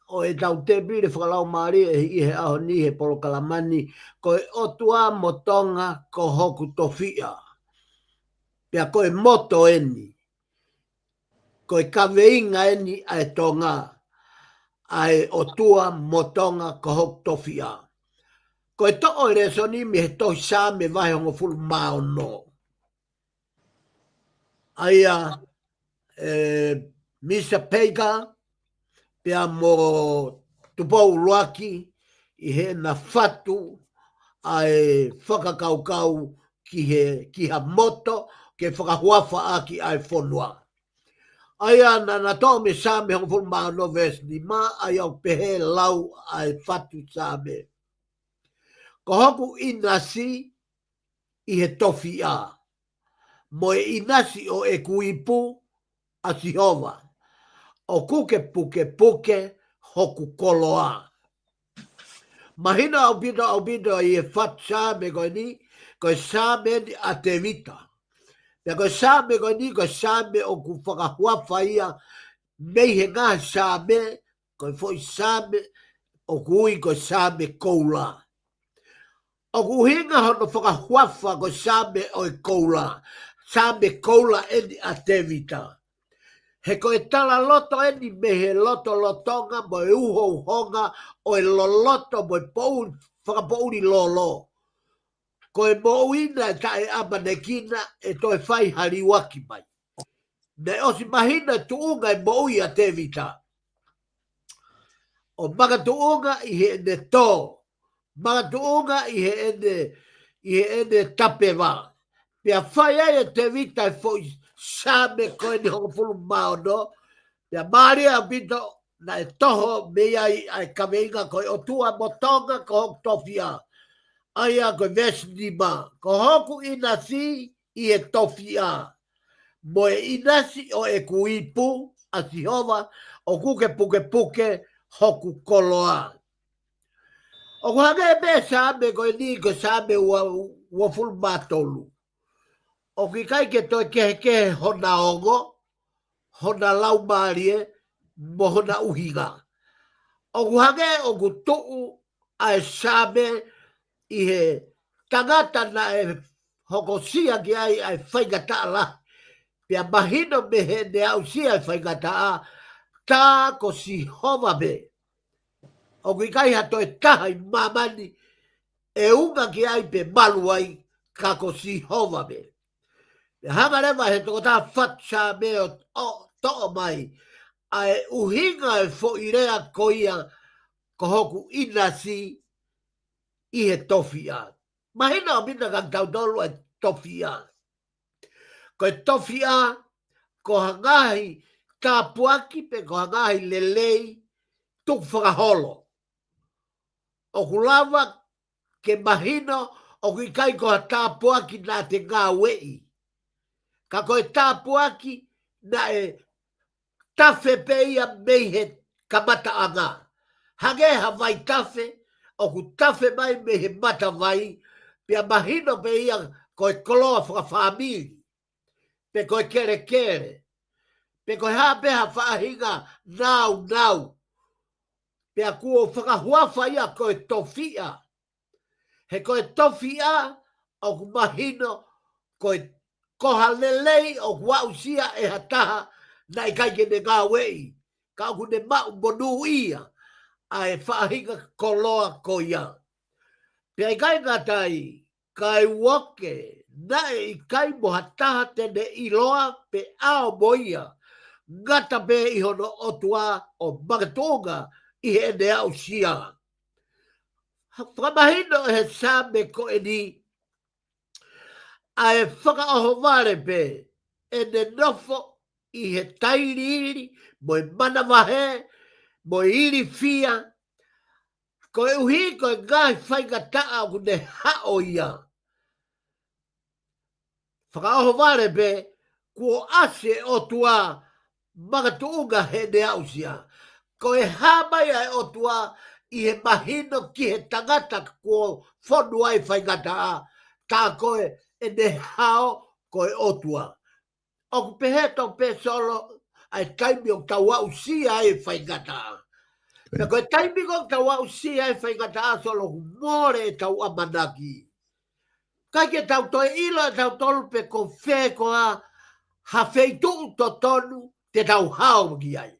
ʻo ʻetau tēpile fakalaumālie ʻi he ʻaho ni he polokalama ni, ko e ʻOtua mo Tonga ko hoku tofiʻa. Pea ko e moto eni. Ko e kaveinga eni ʻa e Tonga, ʻa e ʻOtua mo Tonga ko hoku tofiʻa. Ko e toʻo e lēsoni mei he tohi Saame vahe hongofulu mā ono. ʻA ia, ē, Misa Peika, pea mo Tupou ʻUluaki, ʻi heʻena fatu ʻa e fakakaukau ki he, ki ha moto, ke fakahuafa ʻaki ʻa e fonua. ʻA ia naʻa na toʻo mei Saame hongofulu mā ono veesi nima, ʻa ia ʻoku pehē lau ʻa e fatu Saame. Ko hoku ʻinasi ʻi he tofiʻa, mo e ʻinasi ʻo ʻeku ipu, ʻa Sihova, ʻoku ke pukepuke hoku koloa. Mahino ʻaupito, ʻaupito ʻi he fatu Saame ko eni, ko e Saame eni ʻa Tēvita. Pea ko e Saame ko eni, ko e Saame ʻoku fakahuafa ia mei he ngaahi Saame, ko e foʻi Saame ʻoku ui ko e Saame Koula. ʻOku ʻuhinga hono fakahuafa ko e Saame ʻo e Koula, Saame Koula eni ʻa Tēvita. He ko e talaloto eni mei he lotolotonga mo e uhouhonga ʻo e loloto mo e poʻuli, fakapoʻuli lolo. Ko e moʻui naʻe taʻeʻamanekina ʻe toe fai ha liuaki mai. Naʻe ʻosi mahino e tuʻunga e moʻui ʻa Tēvita. ʻO makatuʻunga ʻi heʻene tō, makatuʻunga ʻi heʻene, ʻi heʻene tapeva. Pea fai ai ʻe Tēvita e foʻi Saame ko eni hongofulu mā ono, pea mālie ʻaupito naʻe toho mei ai ʻa e kaveinga ko e ʻOtua mo Tonga ko hoku tofiʻa. ʻA ia ko e veesi nima, ko hoku ʻinasi ʻi he tofiʻa, mo e ʻinasi ʻo ʻeku ipu, ʻa Sihova, ʻoku ke pukepuke hoku koloa. ʻOku hangē pē Saame ko eni ko e Saame ua, uofulu mā tolu. ʻOku ʻikai ke toe kehekehe hona ongo, hona laumālie, mo hona ʻuhinga. ʻOku hangē ʻoku tuʻu ʻa e Saame ʻi he tangata naʻe hokosia ki ai ʻa e faingataʻa lahi. Pea mahino mei heʻene aʻusia e faingataʻa, tā ko Sihova pē. ʻOku ʻikai ha toe taha ʻi māmani ʻe unga ki ai pe malu ai ka ko Sihova pē. Pea hanga leva he tokotaha fatu Saame ʻo, ʻo toʻo mai ʻa e ʻuhinga e foʻi lea ko ia ko hoku ʻinasi ʻi he tofiʻa. Mahino ʻaupito kia tautolu e tofiʻa. Ko e tofiʻa, ko ha ngaahi tāpuaki pe ko ha ngaahi lelei tukufakaholo. ʻOku lava ke mahino ʻoku ʻikai ko ha tāpuaki naʻa te ngāueʻi. Ka ko e tāpuaki naʻe tafe pē ia mei he kamataʻanga. Hangē ha vai tafe, ʻoku tafe mai mei he matavai, pea mahino pē ia ko e koloa fakafāmili, pe ko e kelekele, pe ko e hā pē ha faʻahinga nāunau. Pea kuo fakahuafa ia ko e tofiʻa. He ko e tofiʻa ʻoku mahino ko e, ko ha lelei ʻoku aʻusia ʻe ha taha naʻe ʻikai ke ne ngāueʻi, ka ʻoku ne maʻu monūʻia ʻa e faʻahinga koloa ko ia. Pea ʻikai ngata ai, kae uoke, naʻe ʻikai mo ha taha te ne ʻiloa pe ʻao mo ia, ngata pē ʻi hono ʻOtua ʻo makatuʻunga ʻi heʻene aʻusia. Fakamahino ʻe he Saame ko eni ʻa e fakaʻohovale pē ʻene nofo ʻi he tailiili, mo e manavahē, mo e ilifia, koeʻuhi ko e ngaahi faingataʻa ʻoku ne haʻo ia. Fakaʻohovale pē, kuo ʻasi e ʻOtua makatuʻunga heʻene aʻusia. Ko e hā mai ʻa e ʻOtua ʻi he mahino ki he tangata kuo fonu ai faingataʻa, tā ko ʻene hao ko e ʻOtua. ʻOku pehē tofu pē Solo ʻa e taimi ʻoku tau aʻusia ai e faingataʻa. Pea ko e taimi ko ē ʻoku tau aʻusia ai e faingataʻa Solo, ʻoku mole ʻetau ʻamanaki. ʻIkai ke tau toe ʻilo ʻe tautolu pe ko fē koā ha feituʻu totonu te tau hao ki ai.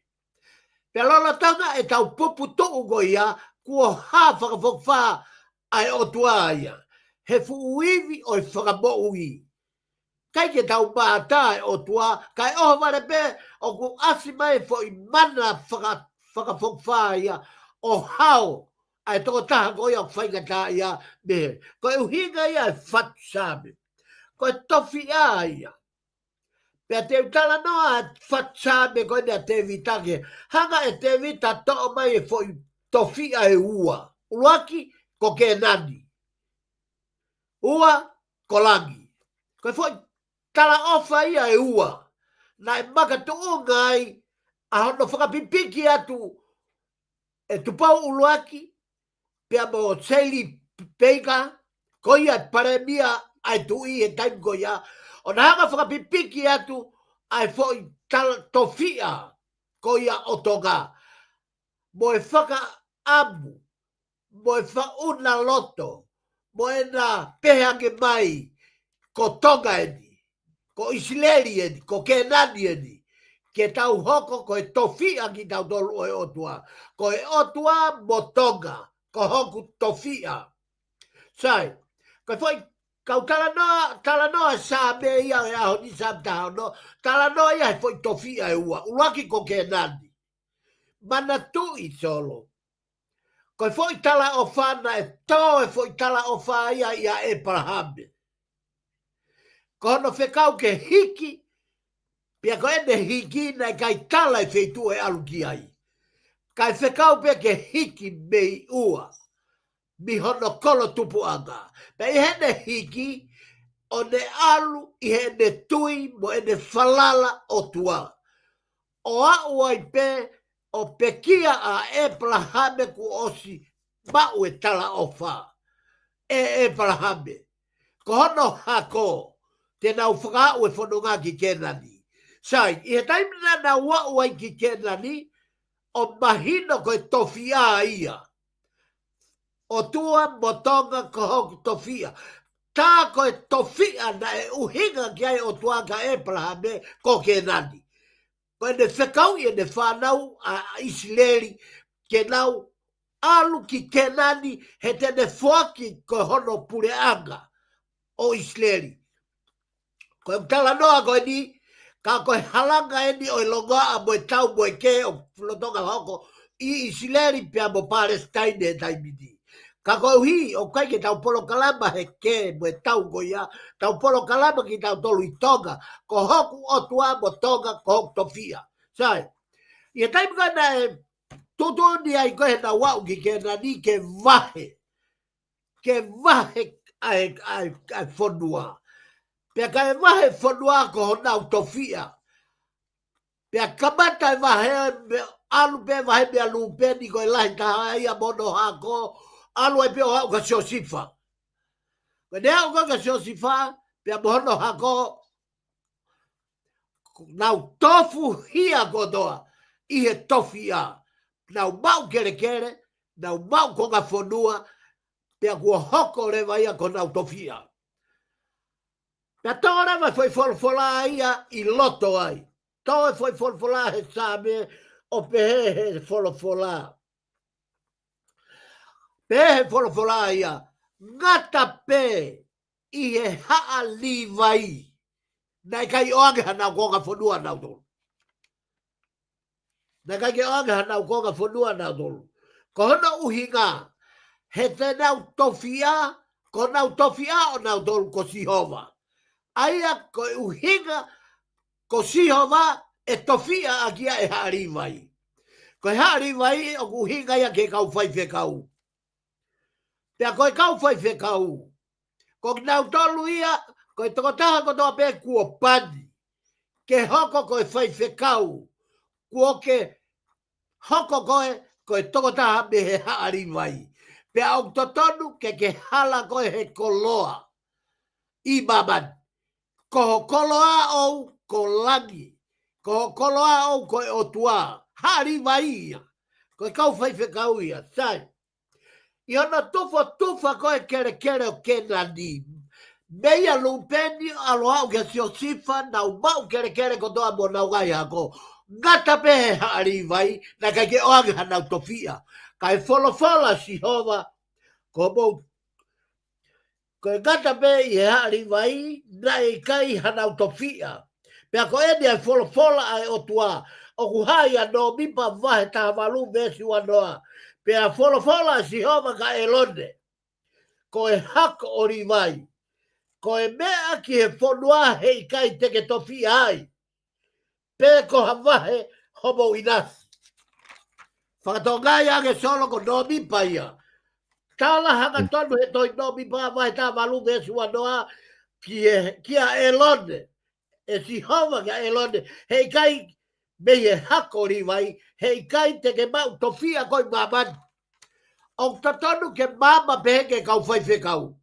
Pea lolotonga ʻetau puputuʻu ko ia, kuo hā fakafokifā ʻa e ʻOtua ia he fuʻu ivi ʻo e fakamoʻui. ʻIkai ke tau mātā e ʻOtua, kae ʻohovale pē ʻoku ʻasi mai e foʻi mana faka-, fakafokifā ia ʻo hao ʻa e tokotaha ko ia ʻoku faingataʻaʻia mei he. Ko e ʻuhinga ia e fatu Saame. Ko e tofiʻa ia. Pea te u talanoa e fatu Saame ko eni ʻa Tēvita ke hanga ʻe Tēvita ʻo toʻo mai e foʻi tofiʻa ʻe ua. ʻUluaki, ko Kēnani. Ua, ko langi. Ko e foʻi talaʻofa ia ʻe ua naʻe makatuʻunga ai ʻa hono fakapipiki atu ʻe Tupou ʻUluaki, pea mo Seili Peika, ko ia e palēmia ʻa e tuʻi he taimi ko ia, ʻo na hanga ʻo fakapipiki atu ʻa e foʻi tala-, tofiʻa ko ia ʻo Tonga, mo e fakaʻamu, mo e faʻuna loto, mo ʻena pehē ange mai, ko Tonga eni, ko ʻIsileli eni, ko Kēnani eni, ke tau hoko ko e tofiʻa kitautolu ʻo e ʻOtua. Ko e ʻOtua mo Tonga, ko hoku tofiʻa. Sai, ko e foʻi, kau talanoa, talanoa Saame ia ʻo e ʻaho ni, Saame taha ono, talanoa ia he foʻi tofiʻa ʻe ua. ʻUluaki ko Kēnani. Manatuʻi Solo. Ko e foʻi talaʻofa naʻe tō e foʻi talaʻofa ia ʻia ʻĒpalahame. Ko hono fekau ke hiki, pea ko ʻene hiki naʻe ʻikai tala e feituʻu ʻe ʻalu ki ai. Kae fekau pē ke hiki mei ʻUa, mei hono kolo tupuʻanga. Pea ʻi heʻene hiki, ʻo ne ʻalu ʻi heʻene tui mo ʻene falala ʻOtua. ʻO aʻu ai pē ʻo pekia ʻa ʻĒpalahame kuo ʻosi maʻu e talaʻofa ʻe ʻĒpalahame. Ko hono hako, te nau fakaaʻu e fononga ki Kēnani. Sai, ʻi he taimi naʻa nau aʻu ai ki Kēnani, ʻo mahino ko e tofiʻa ia. ʻOtua mo Tonga ko hoku tofiʻa. Tā ko e tofiʻa naʻe ʻuhinga ki ai ʻOtua kia ʻĒpalahame ko Kēnani. Ko ʻene fekauʻi ʻene fānau ʻa ʻIsileli ke nau ʻalu ki Kēnani he te ne foaki ko hono puleʻanga ʻo ʻIsileli. Ko e talanoa ko eni, ka ko e halanga eni ʻo e longoaʻa mo e tau mo e kē ʻo lolotonga hoko ʻi ʻIsileli pea mo Palesitaine he taimi ni. Ka koeʻuhi ʻoku ʻikai ke tau polokalama he kē mo e tau ko ia, tau polokalama kitautolu ʻi Tonga, ko hoku ʻOtua mo Tonga ko hoku tofiʻa. Sai, ʻi he taimi ko ē naʻe tuʻutuʻuni ai ko ē heʻenau aʻu ki Kēnani ke vahe, ke vahe ʻa e, ʻa e, ʻa e fonua. Pea ka e vahe fonua ko honau tofiʻa. Pea kamata e vahe, mei, ʻalu pē vahe meia Lūpeni ko e lahi taha ia mo hono hako, ʻalu ai pē ʻo aʻu kia Siosifa. Ko ʻene aʻu ko ē kia Siosifa, pea mo hono hako, nau tofuhia kotoa ʻi he tofiʻa. Nau maʻu kelekele, nau maʻu konga fonua, pea kuo hoko leva ia ko honau tofiʻa. Pea tō leva e foʻi folofola ia ʻi loto ai. Tō e foʻi folofola he Saame ʻo pehē he folofola. Pehē he folofola ia, ngata pē ʻi he haʻa Līvai. Naʻe ʻikai ʻoange hanau konga fonua nautolu. Naʻe ʻikai ke ʻoange hanau konga fonua nautolu. Ko hono ʻuhinga, he te nau tofiʻa, ko honau tofiʻa ʻonautolu ko Sihova. ʻA ia ko e ʻuhinga, ko Sihova ʻe tofiʻa ʻaki ia e haʻa Līvai. Ko e haʻa Līvai ʻoku ʻuhinga ia ki he kau faifekau. Pea ko e kau faifekau, ko kinautolu ia, ko e tokotaha kotoa pē kuo pani ke hoko ko e faifekau, kuo ke hoko koe ko e tokotaha mei he haʻa Līvai. Pea ʻoku totonu ke ke hala koe he koloa ʻi māmani. Ko ho koloa ʻoʻou ko langi. Ko ho koloa ʻoʻou ko e ʻOtua. Haʻa Līvai ia. Ko e kau faifekau ia. Sai. ʻI hono tufotufa ko ē kelekele ʻo Kēnani, meia Lūpeni ʻalu ʻo aʻu kia Siosifa, nau maʻu kelekele kotoa mo honau ngaahi hako. Ngata pē he haʻa Līvai, naʻe ʻikai ke ʻoange hanau tofiʻa. Ka e folofola Sihova, ko mou, ko e ngata pē ʻi he haʻa Līvai, naʻe ʻikai hanau tofiʻa. Pea ko eni ʻa e folofola ʻa e ʻOtua, ʻoku hā ia Nōmipa vahe taha valu veesi ua noa. Pea folofola ʻa Sihova kia ʻĒlone, ko e hako ʻo Līvai, ko e meʻa ki he fonua heʻikai te ke tofiʻa ai, pe ko ha vahe homou ʻinasi. Fakatonga ia ange Solo ko Nōmipa ia. Tala hangatonu he tohi Nōmipa vahe taha valu veesi ua noa ki he, kia ʻĒlone. ʻE Sihova kia ʻĒlone, heʻikai mei he hako Līvai, heʻikai te ke maʻu tofiʻa koe ʻi māmani. ʻOku totonu ke maama pehē ki he kau faifekau.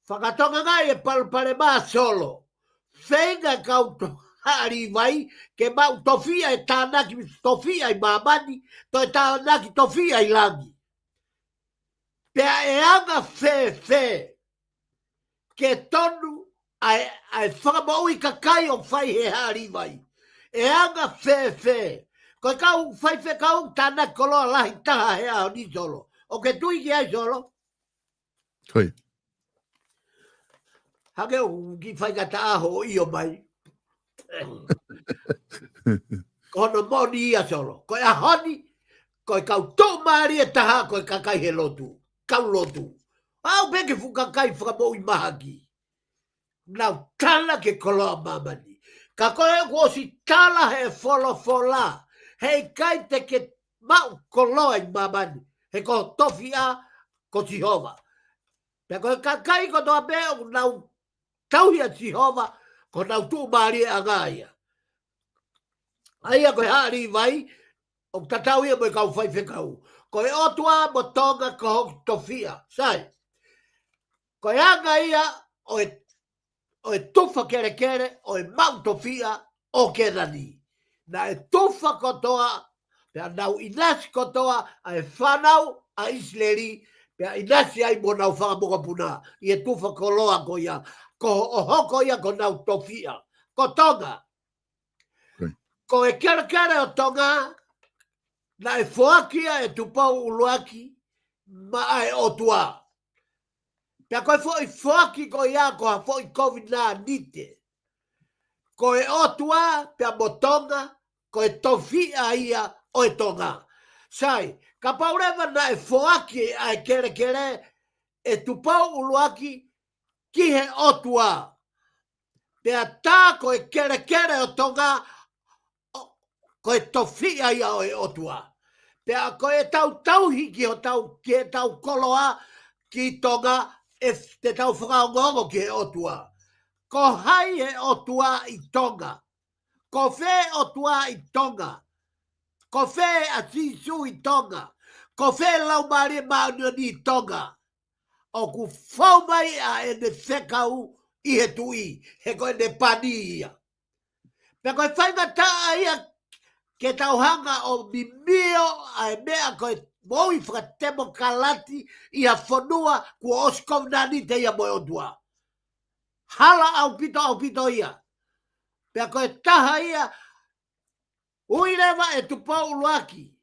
Fakatonga ngai e palopalema Solo. Feinga e kau to-, haʻa Līvai ke maʻu tofiʻa ʻe tānaki tofiʻa ʻi māmani, toe tānaki tofiʻa ʻi langi. Pea ʻe anga fēfē ke tonu ʻa e, ʻa e fakamoʻui kakai ʻoku fai he haʻa Līvai? ʻE anga fēfē? Ko e kau faifekau tānaki koloa lahi taha he ʻaho ni Solo. ʻOku ke tui ki ai Solo? Hoi. Hangē ʻoku kiʻi faingataʻa hoʻo ʻio mai. Ko hono moʻoni ia Solo. Ko e ʻaho ni, ko e kau tuʻumālie taha ko e kakai he lotu. Kau lotu. Aʻu pē ki he fuʻu kakai fakamoʻui mahaki. Nau tānaki e koloa ʻo māmani. Ka ko e kuo ʻosi tala he folofola, heʻikai te ke maʻu koloa ʻi māmani. He ko ho tofiʻa ko Sihova. Pea ko e kakai kotoa pē ʻoku nau tauhi ʻa Sihova, ko honau tuʻumālieʻanga ia. ʻA ia ko e haʻa Līvai, ʻoku tatau ia mo e kau faifekau. Ko e ʻOtua mo Tonga ko hoku tofiʻa. Sai. Ko e anga ia ʻo e, ʻo e tufa kelekele, ʻo e maʻu tofiʻa ʻo Kēnani. Naʻe tufa kotoa, pea nau ʻinasi kotoa ʻa e fānau ʻa ʻIsileli, pea ʻinasi ai mo honau fanga mokopuna ʻi he tufa koloa ko ia, ko hoʻo hoko ia ko honau tofiʻa. Ko Tonga. Right. Ko e kelekele ʻo Tonga, naʻe foaki ia ʻe Tupou ʻUluaki maʻa e ʻOtua. Pea ko e foʻi foaki ko ia ko ha foʻi kovinānite. Ko e ʻOtua pea mo Tonga, ko e tofiʻa ia ʻo e Tonga. Sai, kapau leva naʻe foaki ʻa e kelekele ʻe Tupou ʻUluaki ki he ʻOtua. Pea tā ko e kelekele ʻo Tonga, ʻo, ko e tofiʻa ia ʻo e ʻOtua. Pea ko e tau tauhi ki hotau, ki heʻetau koloa, ki Tonga, ʻe te tau fakaongoongo ki he ʻOtua. Ko hai e ʻOtua ʻi Tonga? Ko fē ʻOtua ʻi Tonga? Ko fē ʻa Sīsū ʻi Tonga? Ko fē Laumālie Māʻoniʻoni ʻi Tonga? ʻOku fou mai ʻa ʻene fekau ʻi he tuʻi, he ko ʻene pani ia. Pea ko e faingataʻa ia ke tau hanga ʻo mimio ʻa e meʻa ko e moʻui fakatemokalati ʻi ha fonua kuo ʻosi kovinānite ia mo e ʻOtua. Hala ʻaupito, ʻaupito ia. Pea ko e taha ia, ui leva ʻe Tupou ʻUluaki,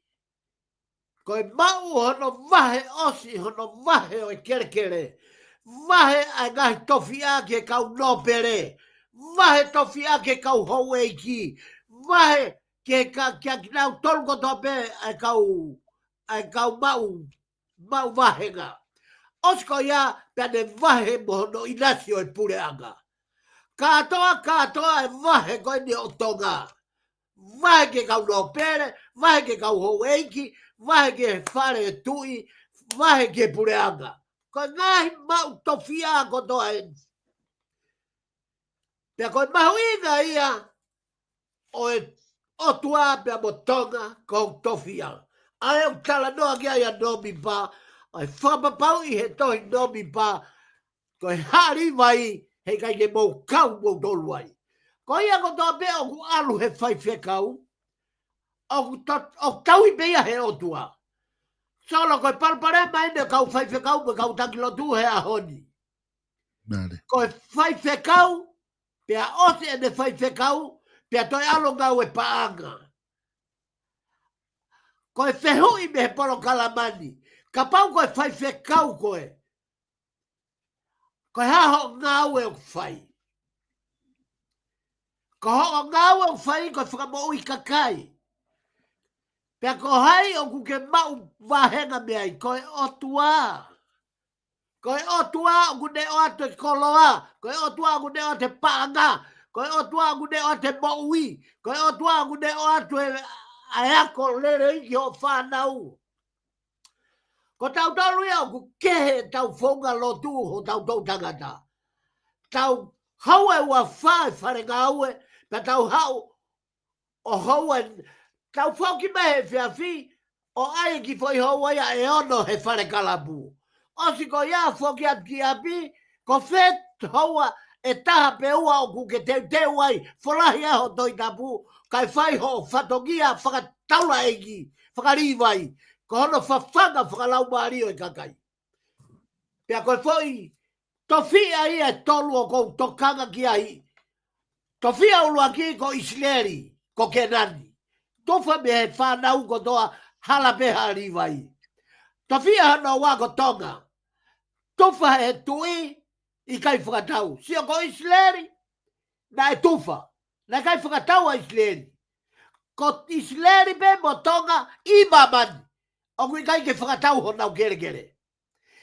ko e maʻu hono vahe ʻosi, hono vahe ʻo e kelekele. Vahe ʻa e ngaahi tofiʻa ki he kau nōpele. Vahe tofiʻa ki he kau houʻeiki. Vahe ki he ka, kia kinautolu kotoa pē ʻa e kau, ʻa e kau maʻu, maʻu vāhenga. ʻOsi ko ia pea ne vahe mo hono ʻinasi ʻo e puleʻanga. Kātoa, kātoa e vahe ko eni ʻo Tonga. Vahe ki he kau nōpele, vahe ki he kau houʻeiki, vahe ki he fale tuʻi, vahe ki he puleʻanga. Ko e ngaahi maʻu tofiʻa kotoa eni. Pea ko e mahuʻinga ia ʻo e ʻOtua pea mo Tonga ko hoku tofiʻa. ʻA ē ʻoku talanoa ki ai ʻa Nōmipa, ʻa e fakapapauʻi he tohi Nōmipa, ko e Haʻa Līvai, heʻikai ke mou kau moutolu ai. Ko ia kotoa pē ʻoku ʻalu he faifekau, ʻoku to-, ʻoku tauhi pē ia he ʻOtua. Solo, ko e palopalema eni ʻo e kau faifekau mo e kau taki lotu he ʻaho ni. Ko e faifekau, pea ʻosi ʻene faifekau, pea toe ʻalu ngāue paʻanga. Ko e fehuʻi mei he polokalama ni, kapau ko e faifekau koe, ko e hā hoʻo ngāue ʻoku fai? Ko hoʻo ngāue ʻoku fai ko e fakamoʻui kakai. Pea ko hai ʻoku ke maʻu vāhenga mei ai? Ko e ʻOtua. Ko e ʻOtua ʻoku ne ʻoatu e koloa. Ko e ʻOtua ʻoku ne ʻoatu e paʻanga. Ko e ʻOtua ʻoku ne ʻoatu e moʻui. Ko e ʻOtua ʻoku ne ʻoatu e, ʻa e ako lelei ki hoʻo fānau. Ko tautolu ia ʻoku kehe ʻetau founga lotu ʻo tautolu tangata. Tau houa ʻe uafā e fale ngāue, pea tau haʻu ʻo houa, tau foki mai he efiafi, ʻo ʻai e kiʻi foʻi houa ia ʻe ono he fale kalapu. ʻOsi ko ia foki atu ki ʻapi, ko fē houa ʻe taha pe ua ʻoku ke teuteu ai, folahi ai hoʻo Tohi Tapu, kae fai hoʻo fatongia fakataulaʻeiki, fakalīvai, ko hono fafanga fakalaumālie ʻo e kakai. Pea ko e foʻi tofiʻa ia ʻe tolu ʻoku ou tokanga ki ai. Tofiʻa ʻuluaki ko ʻIsileli, ko Kēnani. Tufa mei he fānau kotoa, hala pē Haʻa Līvai. Tofiʻa hono ua ko Tonga. Tufa he tuʻi, ʻikai fakatau. Sio, ko ʻIsileli, naʻe tufa. Naʻe ʻikai fakatau ʻa ʻIsileli. Ko ʻIsileli pē mo Tonga ʻi māmani, ʻoku ʻikai ke fakatau honau kelekele.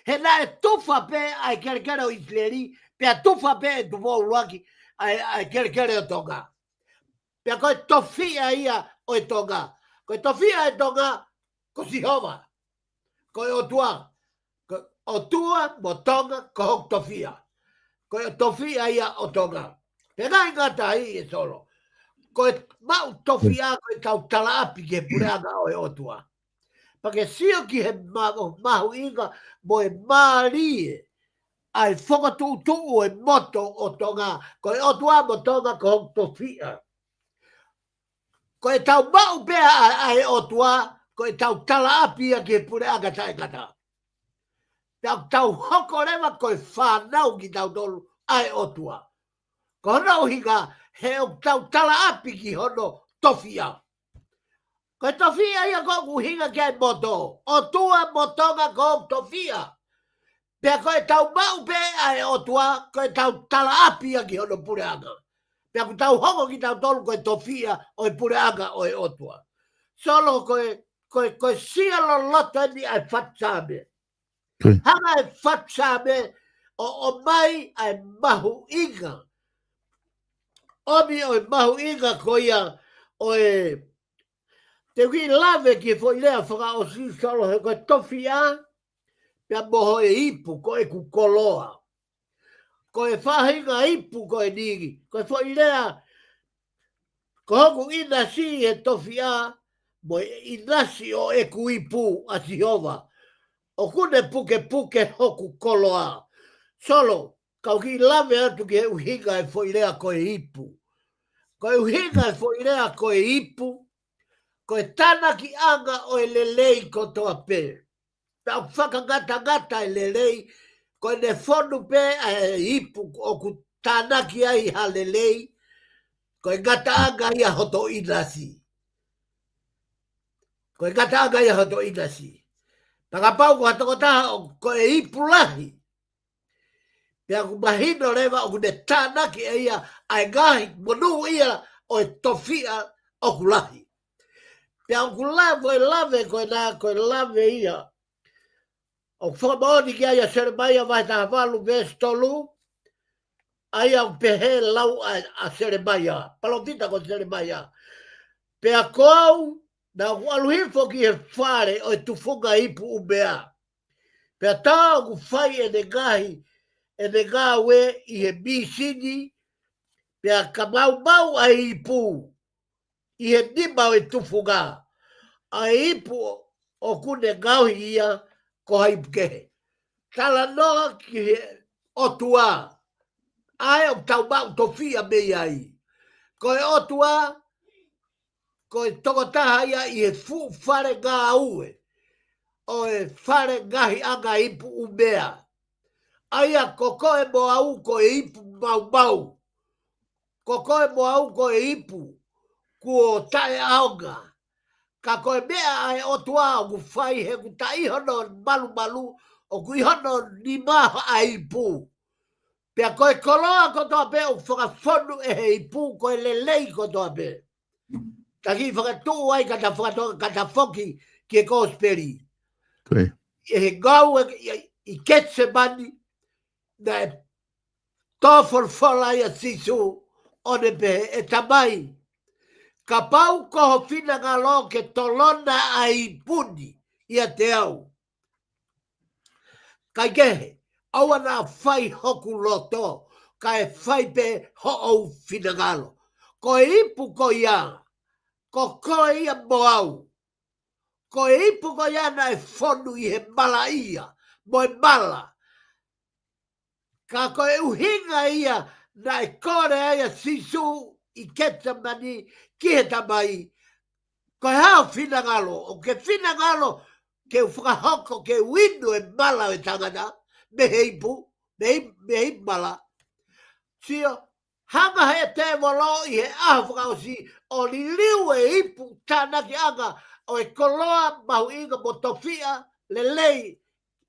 He naʻe tufa pē ʻa e kelekele ʻo ʻIsileli, pea tufa pē ʻe Tupou ʻUluaki ʻa e, ʻa e kelekele ʻo Tonga. Pea ko e tofiʻa ia ʻo e Tonga. Ko e tofiʻa ʻo e Tonga, ko Sihova. Ko e ʻOtua. Ko e ʻOtua mo Tonga, ko hoku tofiʻa. Ko e tofiʻa ia ʻo Tonga. Pea ʻikai ngata ai, ʻe Solo. Ko e maʻu tofiʻa, ko ʻetau talaʻapi ki he puleʻanga ʻo e ʻOtua. Pea ke sio ki he ma-, ʻo mahuʻinga mo e mālie ʻa e fokotuʻutuʻu ʻo e moto ʻo Tonga, ko e ʻOtua mo Tonga ko hoku tofiʻa. Ko ʻetau maʻu pē ʻa, ʻa e ʻOtua, ko ʻetau talaʻapi ia ki he puleʻanga taʻengata. Pea ʻoku tau hoko leva ko e fānau kitautolu ʻa e ʻOtua. Ko hono ʻuhinga, he ʻoku tau talaʻapi ki hono tofiʻa. Ko e tofiʻa ia ko ʻeku ʻuhinga ki ai moto. ʻOtua mo Tonga ko hoku tofiʻa. Pea ko ʻetau maʻu pē ʻa e ʻOtua, ko ʻetau talaʻapi ia ki hono puleʻanga. Pea ʻoku tau hoko kitautolu ko e tofiʻa ʻo e puleʻanga ʻo e ʻOtua. Solo, ko e, ko e, ko e sia loloto eni ʻa e fatu Saame. Hanga ʻe he fatu Saame ʻo ʻomai ʻa e mahuʻinga. ʻOmi ʻo e mahuʻinga ko ia ʻo e, te u kiʻi lave ki he foʻi lea fakaʻosi, Solo, he ko e tofiʻa, pea mo hoʻo ipu, ko ʻeku koloa. Ko e faʻahinga ipu ko eni, ko e foʻi lea, ko hoku ʻinasi he tofiʻa, mo e ʻinasi ʻo ʻeku ipu ʻa Sihova. ʻOku ne pukepuke hoku koloa. Solo, kau kiʻi lave atu ki he ʻuhinga e foʻi lea ko e ipu. Ko e ʻuhinga e foʻi lea ko e ipu, ko e tānakiʻanga ʻo e lelei kotoa pē. Pea ʻoku fakangatangata e lelei, ko ʻene fonu pē ʻa e ipu ʻoku tānaki ai ha lelei, ko e ngataʻanga ia hoto ʻinasi. Ko e ngataʻanga ia hoto ʻinasi. Pea kapau ko ha tokotaha ʻoku, ko e ipu lahi. Pea ʻoku mahino leva ʻoku ne tānaki ʻe ia ʻa e ngaahi monūʻia ʻo e tofiʻa ʻoku lahi. Pea ʻoku lave, lave ko ena, ko e lave ia. ʻOku fakamoʻoni ki ai ʻa Selemaia vahe taha valu veesi tolu, ʻa ia ʻoku pehē lau ʻa, ʻa Selemaia, palōfita ko Selemaia. Pea ko au, naʻa ku ʻalu hifo ki he fale ʻo e tufunga ipu ʻumea. Pea tā ʻoku fai ʻene ngaahi, ʻene ngāue ʻi he misini, pea ka maumau ʻa e ipu ʻi he nima ʻo e tufunga, ʻa e ipu ʻoku ne ngaohi ia ko ha ipu kehe. Talanoa ki he ʻOtua, ʻa ē ʻoku tau maʻu tofiʻa mei ai. Ko e ʻOtua, ko e tokotaha ia ʻi he fuʻu fale ngāue, ʻo e fale ngaahi anga ipu ʻumea. ʻA ia ko koe mo au ko e ipu maumau. Ko koe mo au ko e ipu kuo taʻeʻaonga. Ka ko e meʻa ʻa e ʻOtua ʻoku fai he ʻoku taʻi hono malumalu, ʻoku ʻi hono nima ʻa e ipu. Pea ko e koloa kotoa pē ʻoku fakafonu ʻe he ipu, ko e lelei kotoa pē. Taki fakatuʻu ai ka ta fakatoka, ka ta foki ki he kosipeli. Ko e. ʻI he ngāue ʻi, ʻi, ʻi Ketisemani, naʻe tō folofola ai ʻa Sīsū ʻo ne pehē, ʻE Tamai, kapau ko ho finangalo ke tolona ʻa e ipu ni ʻiate au. Kaikehe, ʻoua naʻa fai hoku loto, kae fai pē hoʻo finangalo. Ko e ipu ko ia, ko koe ia mo au. Ko e ipu ko ia naʻe fonu ʻi he malaʻia, mo e mala. Ka ko e ʻuhinga ia naʻe kole ai ʻa Sīsū ʻi Ketisemani ki he Tamai, ko e hā ho finangalo, ʻoku ke finangalo ke u fakahoko, ke u inu e mala ʻo e tangata mei he ipu, mei, mei he ipu mala. Sio, hanga ʻe he tēvolo ʻi he ʻaho fakaʻosi ʻo liliu e ipu tānakiʻanga ʻo e koloa mahuʻinga mo tofiʻa lelei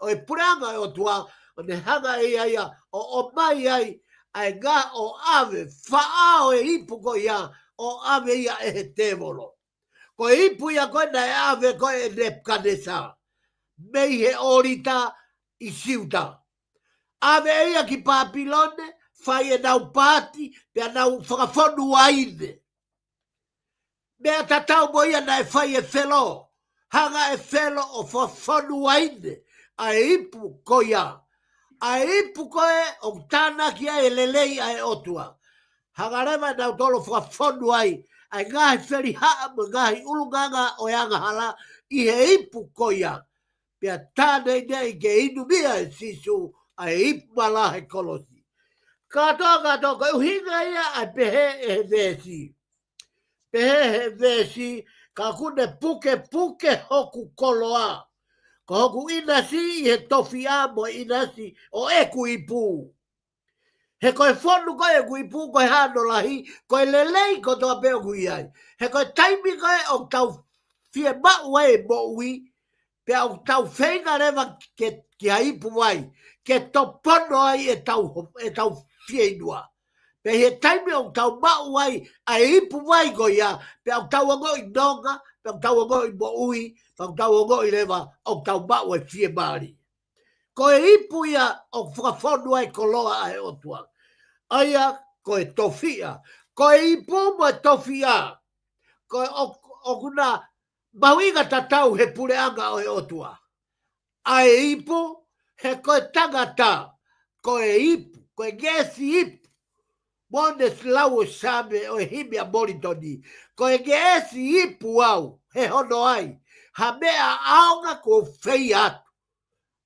ʻo e puleʻanga ʻo e ʻOtua, ʻo ne hanga ʻe ia ia ʻo ʻomai ai ʻa e ngā ʻo ʻave, faʻao e ipu ko ia ʻo ʻave ia ʻe he tēvolo. Ko e ipu ia ko ē naʻe ʻave ko ē ʻe Nepukanesa mei he ʻōlita ʻi Siuta. ʻAve ʻe ia ki Pāpilone, fai ʻenau paati, pea nau fakafonu uaine. Meʻa tatau mo ia naʻe fai ʻe Felo, hanga ʻe Felo ʻo fakafonu uaine ʻa e ipu ko ia. ʻA e ipu ko ē ʻoku tānaki ai e lelei ʻa e ʻOtua. Hanga leva ʻe nautolu ʻo fakafonu ai ʻa e ngaahi felihaʻa mo e ngaahi ʻulungaanga ʻo e angahala ʻi he ipu ko ia. Pea tā neinei ke inu mei ai ʻe Sīsū ʻa e ipu mala he kolosi. Kātoa, kātoa, ko e ʻuhinga ia ʻa e pehē ʻe he veesi. Pehē he veesi, ka ʻoku ne pukepuke hoku koloa. Ko hoku ʻinasi ʻi he tofiʻa mo e ʻinasi ʻo ʻeku ipu. He ko e fonu ko ē ʻeku ipu, ko e hā hono lahi, ko e lelei kotoa pē ʻoku ʻi ai. He ko e taimi ko ē ʻoku tau fiemaʻu ai e moʻui, pea ʻoku tau feinga leva ke, ki ha ipu vai, ke topono ai ʻetau, ʻetau fieinua. Pea ʻi he taimi ʻoku tau maʻu ai ʻa e ipu vai ko ia, pea ʻoku tau ongoʻi nonga, pea ʻoku tau ongoʻi moʻui, pea ʻoku tau ongoʻi leva ʻoku tau maʻu e fiemālie. Ko e ipu ia ʻoku fakafonu ai e koloa ʻa e ʻOtua. ʻA ia ko e tofiʻa. Ko e ipu mo e tofiʻa, ko e ʻo-, ʻoku na mahuʻinga tatau he puleʻanga ʻo e ʻOtua. ʻA e ipu, He ko e tangata, ko e ipu, ko e ngeʻesi ipu. Mo ne lau ʻo e Saame ʻo e himi ʻa Molitoni. Ko e ngeʻesi ipu au, he hono ai ha meʻa ʻaonga kuo u fai atu.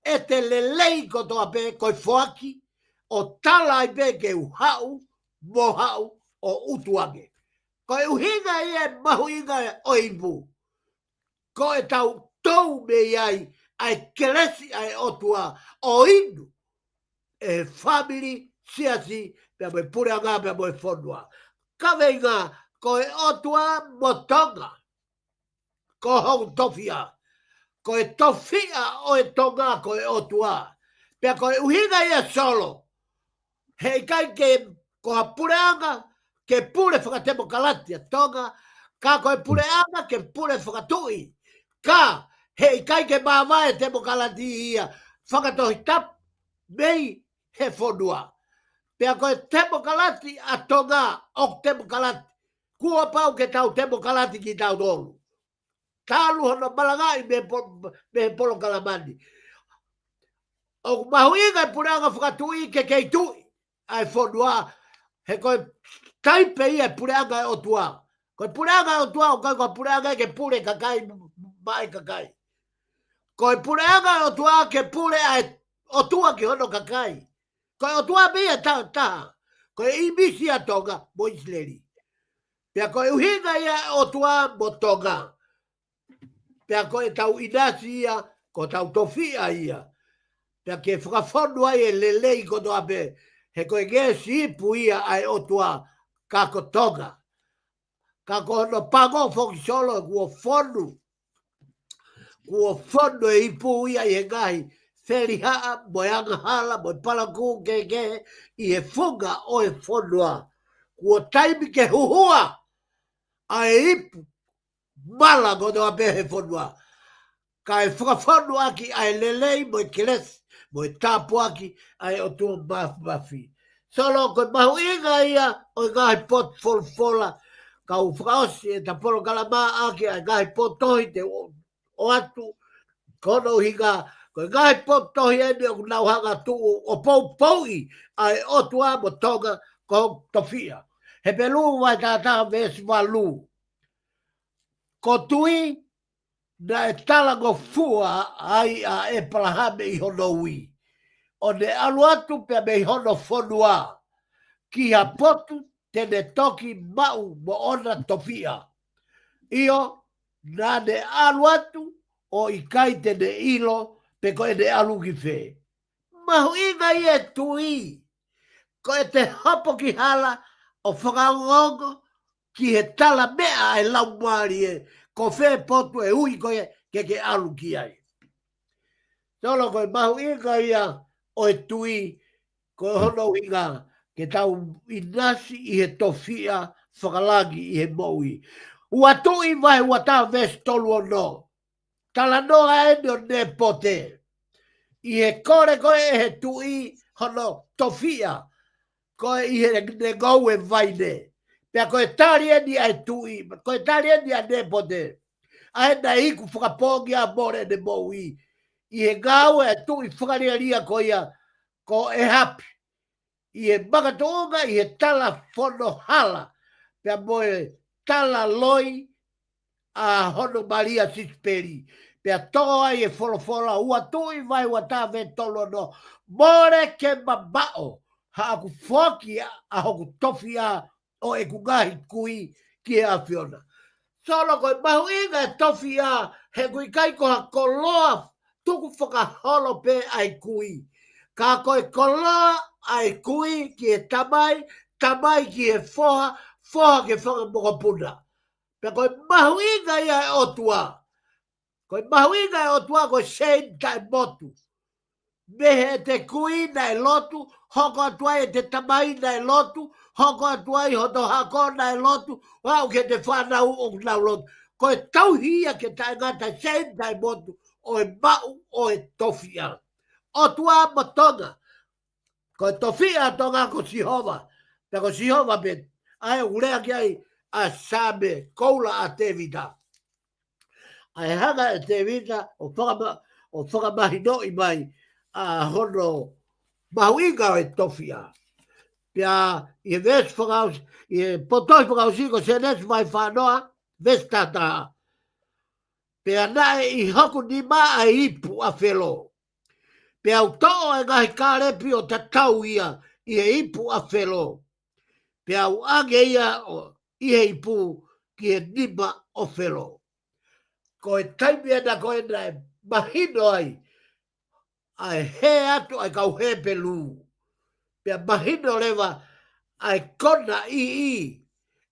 ʻE te lelei kotoa pē ko e foaki, ʻo tala ai pē ke u haʻu, mo haʻu, ʻo utu ange. Ko e ʻuhinga ia e mahuʻinga ʻo e ipu. Ko e tau tou mei ai ʻa e kelesi ʻa e ʻOtua ʻo inu ʻe he fāmili, siasi, pea mo e puleʻanga, pea mo e fonua. Kaveinga, ko e ʻOtua mo Tonga. Ko hoku tofiʻa. Ko e tofiʻa ʻo e Tonga, ko e ʻOtua. Pea ko e ʻuhinga ia Solo. He ʻikai ke ko ha puleʻanga ke pule fakatemokalati ʻa Tonga, ka ko e puleʻanga ke pule fakatuʻi. Ka, he ʻikai ke māvae temokalati ia fakatohitapu mei he fonua. Pea ko e temokalati ʻa Tonga ʻoku temokalati. Kuo pau ke tau temokalati kitautolu. Talu hono malangaʻi mei he po-, mei he polokalama ni. ʻOku mahuʻinga e puleʻanga fakatuʻi ke kei tuʻi ʻa e fonua, he ko e taipe ia e puleʻanga ʻo e ʻOtua. Ko e puleʻanga ʻo e ʻOtua, ʻoku ʻikai ko e puleʻanga ke pule kakai maʻa e kakai. Ko e puleʻanga ʻo e ʻOtua ke pule ʻa e ʻOtua ki hono kakai. Ko e ʻOtua pē ia taha taha. Ko e ʻīmisi ʻa Tonga mo ʻIsileli. Pea ko e ʻuhinga ia e ʻOtua mo Tonga. Pea ko e tau ʻinasi ia, ko e tau tofiʻa ia. Pea ke fakafonu ai e lelei kotoa pē, he ko e ngeʻesi ipu ia ʻa e ʻOtua, ka ko Tonga. Ka ko hono pango foki Solo, kuo fonu. Kuo fonu e ipu ia ʻi he ngaahi felihaʻa, mo e angahala, mo e palakū kehekehe, ʻi he funga ʻo e fonua. Kuo taimi ke huhua ʻa e ipu mala kotoa pē he fonua. Kae fakafonu ʻaki ʻa e lelei mo e kelesi, mo e tāpuaki ʻa e ʻOtua Māfimafi. Solo, ko e mahuʻinga ia ʻo e ngaahi potu folofola, ka u fakaʻosi ʻeta polokalama ʻaki ʻa e ngaahi potu tohi te u ʻoatu, ko hono ʻuhinga, ko e ngaahi potu tohi eni ʻoku nau hanga tuʻu ʻo poupouʻi ʻa e ʻOtua mo Tonga ko e tofiʻa. Hepelū vahe taha taha veesi valu. Ko e tui naʻe talangofua ai ʻa ʻEpalahame ʻi hono ui, ʻo ne ʻalu atu pea mei hono fonua ki ha potu te ne toki maʻu moʻona tofiʻa. ʻIo, naʻa ne ʻalu atu ʻo ʻikai te ne ʻilo pe ko ʻene ʻalu ki fē. Mahuʻinga ia e tui. Ko ʻete hopo ki hala ʻo fakaongoongo ki he tala meʻa ʻa e Laumālie, ko fē potu ʻe ui koe ke ke ʻalu ki ai. Solo, ko e mahuʻinga ia ʻo e tui, ko hono ʻuhinga ke tau ʻinasi ʻi he tofiʻa fakalangi ʻi he moʻui. Ua Tuʻi vahe ua taha veesi tolu ono. Talanoa eni ʻo Nepote. ʻI he kole ko ē ʻe he tuʻi hono tofiʻa, ko e ʻi heʻene ngoue vaine. Pea ko e tali eni ʻa e tuʻi, ko e tali eni ʻa Nepote. ʻA ē naʻe iku fakapōngi ʻa mole ʻene moʻui. ʻI he ngāue ʻa e tuʻi fakalielia ko ia, ko ʻĒhapi. ʻI he makatuʻunga, ʻi he tala fono hala, pea mo e tala loi ʻa hono Malia Sisipeli. Pea tō ai e folofola, Ua Tuʻi vahe ua taha veesi tolu ono, mole ke mamaʻo haʻaku foaki ʻa hoku tofiʻa ʻo ʻeku ngaahi kui ki he ʻAfiona. Solo, ko e mahuʻinga e tofiʻa, he ʻoku ʻikai ko ha koloa tukufakaholo pē ʻa e kui. Ka ko e koloa ʻa e kui ki he tamai, tamai ki he foha, foha ki he fanga mokopuna. Pea ko e mahuʻinga ia e ʻOtua. Ko e mahuʻinga e ʻOtua ko e seini taʻemotu. Mei heʻete kui naʻe lotu, hoko atu ai ʻete tamai naʻe lotu, hoko atu ai hoto hako naʻe lotu, ʻo aʻu ki heʻete fānau ʻoku nau lotu. Ko e tauhi ia ke taʻengata e seini taʻemotu ʻo e maʻu ʻo e tofiʻa. ʻOtua mo Tonga. Ko e tofiʻa ʻa Tonga ko Sihova. Pea ko Sihova pē, ʻa ē ʻoku lea ki ai ʻa e Saame, koula ʻa Tēvita. ʻA e hanga ʻe Tēvita ʻo fakama-, ʻo fakamahinoʻi mai ʻa hono mahuʻinga ʻo e tofiʻa. Pea ʻi he veesi fakaʻosi, ʻi he potohi fakaʻosi ko Sēnesi vahe fā noa, veesi taha taha. Pea naʻe ʻi hoku nima ʻa e ipu ʻa Felo. Pea u toʻo e ngaahi kālepi ʻo tatau ia ʻi he ipu ʻa Felo. Pea u ʻange ia ʻo, ʻi he ipu ki he nima ʻo Felo. Ko e taimi ena ko ē naʻe mahino ai ʻa e hē atu ʻa e kau Hepelū. Pea mahino leva ʻa e kona ʻiʻi,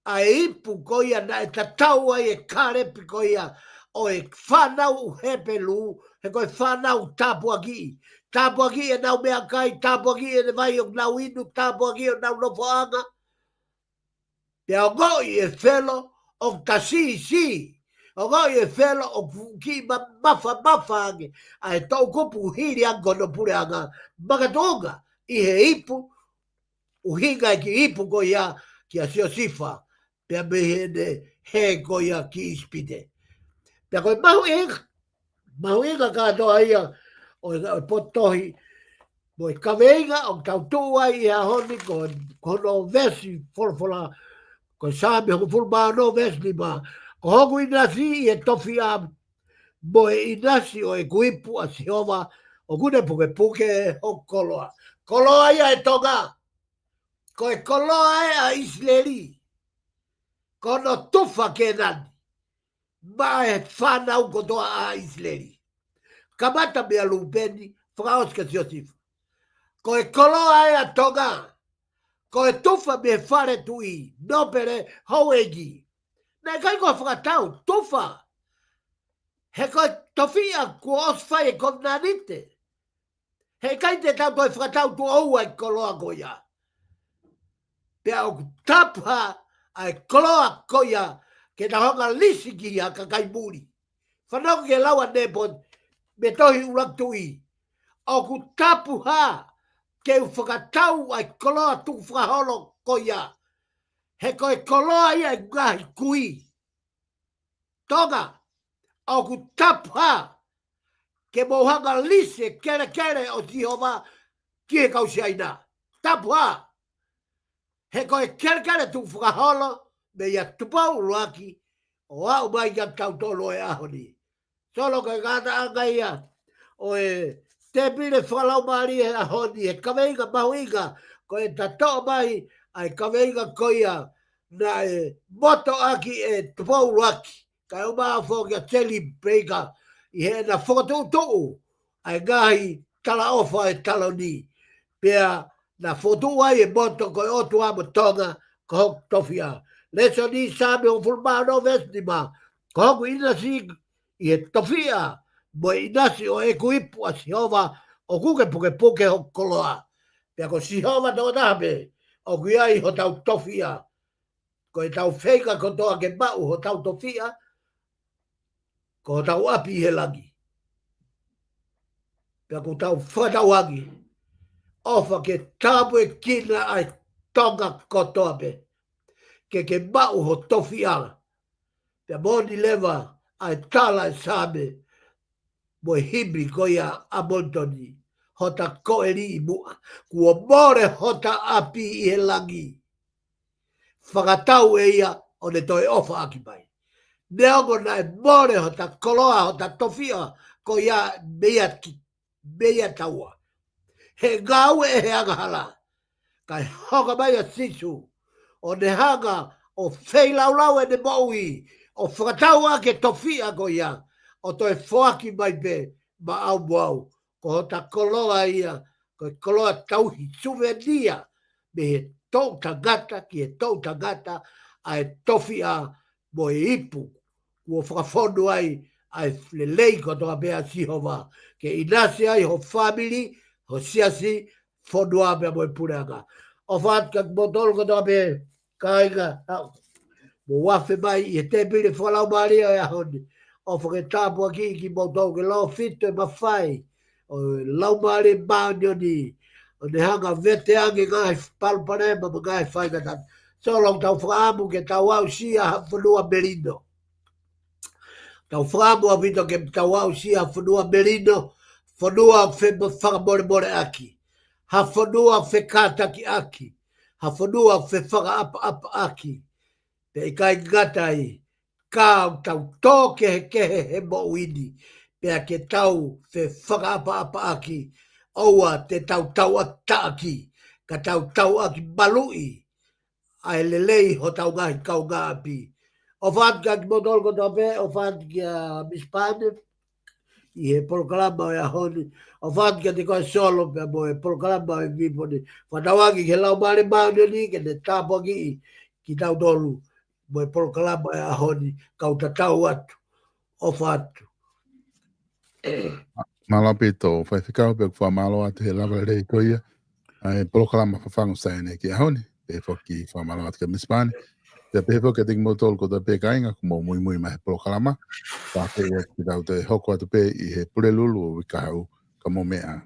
ʻa e ipu ko ia naʻe tatau ai e kālepi ko ia ʻo e fānau Hepelū, he ko e fānau tāpuakiʻi. Tāpuakiʻi ʻenau meʻakai, tāpuakiʻi ʻenau vai ʻoku nau inu, tāpuakiʻi ʻenau nofoʻanga. Pea ongoʻi ʻe Felo ʻoku ta siʻisiʻi. Ongoʻi ʻe Felo ʻoku kiʻi ma-, mafamafa ange ʻa e toʻukupu hili ange ko hono puleʻanga makatuʻunga ʻi he ipu, ʻuhinga e kiʻi ipu ko ia kia Siosifa, pea mei heʻene hē ko ia ki ʻIsipite. Pea ko e mahuʻinga, mahuʻinga kātoa ia ʻo e, ʻo e potohi mo e kaveinga ʻoku tau tuʻu ai ʻi he ʻaho ni ko, ko hono veesi folofola, ko e Saame hongofulu mā ono veesi nima: Ko hoku ʻinasi ʻi he tofiʻa mo e ʻinasi ʻo ʻeku ipu ʻa Sihova, ʻoku ne pukepuke hoku koloa. Koloa ia ʻa Tonga. Ko e koloa ē ʻa ʻIsileli. Ko hono tufa Kēnani maʻa e fānau kotoa ʻa ʻIsileli. Kamata meia Lūpeni, fakaʻosi kia Siosifa. Ko e koloa ē ʻa Tonga. Ko e tufa mei he fale tuʻi, nōpele, houʻeiki. Naʻe ʻikai ko e fakatau, tufa. He ko e tofiʻa kuo ʻosi fai e kovinānite. He ʻikai te tau toe fakatau tuʻo ua e koloa ko ia. Pea ʻoku tapu hā ʻa e koloa ko ia ke ta hanga ʻo lisi ki ha kakai muli. Fanongo ki he lau ʻa Nēpo mei he tohi ʻUluaki Tuʻi. ʻOku tapu hā ke u fakatau ʻa e koloa tukufakaholo ko ia. He ko e koloa ia ʻeku ngaahi kui. Tonga, ʻoku tapu hā ke mou hanga ʻo lisi e kelekele ʻo Sihova ki he kau Siaina. Tapu hā. He ko e kelekele tukufakaholo meia Tupou ʻUluaki ʻo aʻu mai kia tautolu ʻo e ʻaho ni. Solo, ko e ngataʻanga ia ʻo e tēpile fakalaumālie he ʻaho ni, he kaveinga mahuʻinga, ko e ta toʻo mai ʻa e kaveinga ko ia naʻe motuʻaki ʻe Tupou ʻUluaki, kae ʻumaʻā foki ʻa Seli Peika, ʻi heʻena fokotuʻutuʻu ʻa e ngaahi talaʻofa ʻo e taloni. Pea na fokotuʻu ai e moto ko e ʻOtua mo Tonga ko hoku tofiʻa. Lēsoni, Saame hongofulu mā ono veesi nima: Ko hoku ʻinasi ʻi he tofiʻa mo e ʻinasi ʻo ʻeku ipu ʻa Sihova, ʻoku ne pukepuke hoku koloa. Pea ko Sihova tokotaha pē ʻoku ʻi ai hotau tofiʻa. Ko ʻetau feinga kotoa ke maʻu hotau tofiʻa, ko hotau ʻapi ʻi he langi. Pea ʻoku tau fakatauange, ʻofa ke tāpuekina ʻa e Tonga kotoa pē ke ke maʻu ho tofiʻa. Pea moʻoni leva ʻa e tala ʻa e Saame mo e himi ko ia ʻa Molitoni: Hota ko ʻeni ʻi muʻa, kuo mole hota ʻapi ʻi he langi. Fakatau ʻe ia ʻo ne toe ʻofa ʻaki mai. Neongo naʻe mole hota koloa, hota tofiʻa ko ia meia ki-, meia taua, he ngāue ʻe he angahala. Kae hoko mai ʻa Sīsū ʻo ne hanga ʻo feilaulau ʻene moʻui, ʻo fakatau ʻaki e tofiʻa ko ia, ʻo toe foaki mai pē maʻau mo au. Ko hota koloa ia, ko e koloa tauhi, suvenia mei he toʻu tangata ki he toʻu tangata, ʻa e tofiʻa mo e ipu kuo fakafonu ai ʻa e lelei kotoa pē ʻa Sihova, ke ʻinasi ai ho fāmili, ho siasi, fonua pea mo e puleʻanga. ʻOfa atu kia kimoutolu kotoa pē, kāinga, ʻa, mou afe mai ʻi he tēpile fakalaumālie ʻo e ʻaho ni. ʻOfa ke tāpuakiʻi kimoutolu, ke lofito e mafai ʻo e Laumālie Māʻoniʻoni, ʻo ne hanga ʻo vete ange ngaahi palopalema mo e ngaahi faingataʻa. Solo, tau fakaʻamu ke tau aʻusia ha fonua melino. Tau fakaʻamu ʻaupito ke tau aʻusia ha fonua melino, fonua ʻoku fefakamolemoleʻaki, ha fonua ʻoku fekātakiʻaki, ha fonua ʻoku fefakaʻapaʻapaʻaki. Pea ʻikai ngata ai, ka ʻoku tau tō kehekehe he moʻui ni, pea ke tau fefakaʻapaʻapaʻaki, ʻoua te tau tauʻaki taʻaki, ka tau tauʻaki maluʻi ʻa e lelei hotau ngaahi kaungāʻapi. ʻOfa atu kia kimoutolu kotoa pē, ʻofa atu kia Miss Pane ʻi he polokalama ʻo e ʻaho ni. ʻOfa atu kiate koe Solo pea mo e polokalama ʻo e Viponi. Fakatauange ki he Laumālie Māʻoniʻoni ke ne tāpuakiʻi kitautolu mo e polokalama ʻo e ʻaho ni, kau tatau atu. ʻOfa atu. Mālō ʻaupito, faifekau, pea ʻoku fakamālō atu he lava lelei ko ia ʻa e polokalama Fafangu Saione ki he ʻaho ni. Pehē foki fakamālō atu kia Miss Pane. Pea pehē foki kiate kimoutolu kotoa pē kāinga kuo mou muimui mai he polokalama. Pea pehē atu ke tau toe hoko atu pē ʻi he Pulelulu ʻo e uike kahaʻu, ka mou meʻa ā.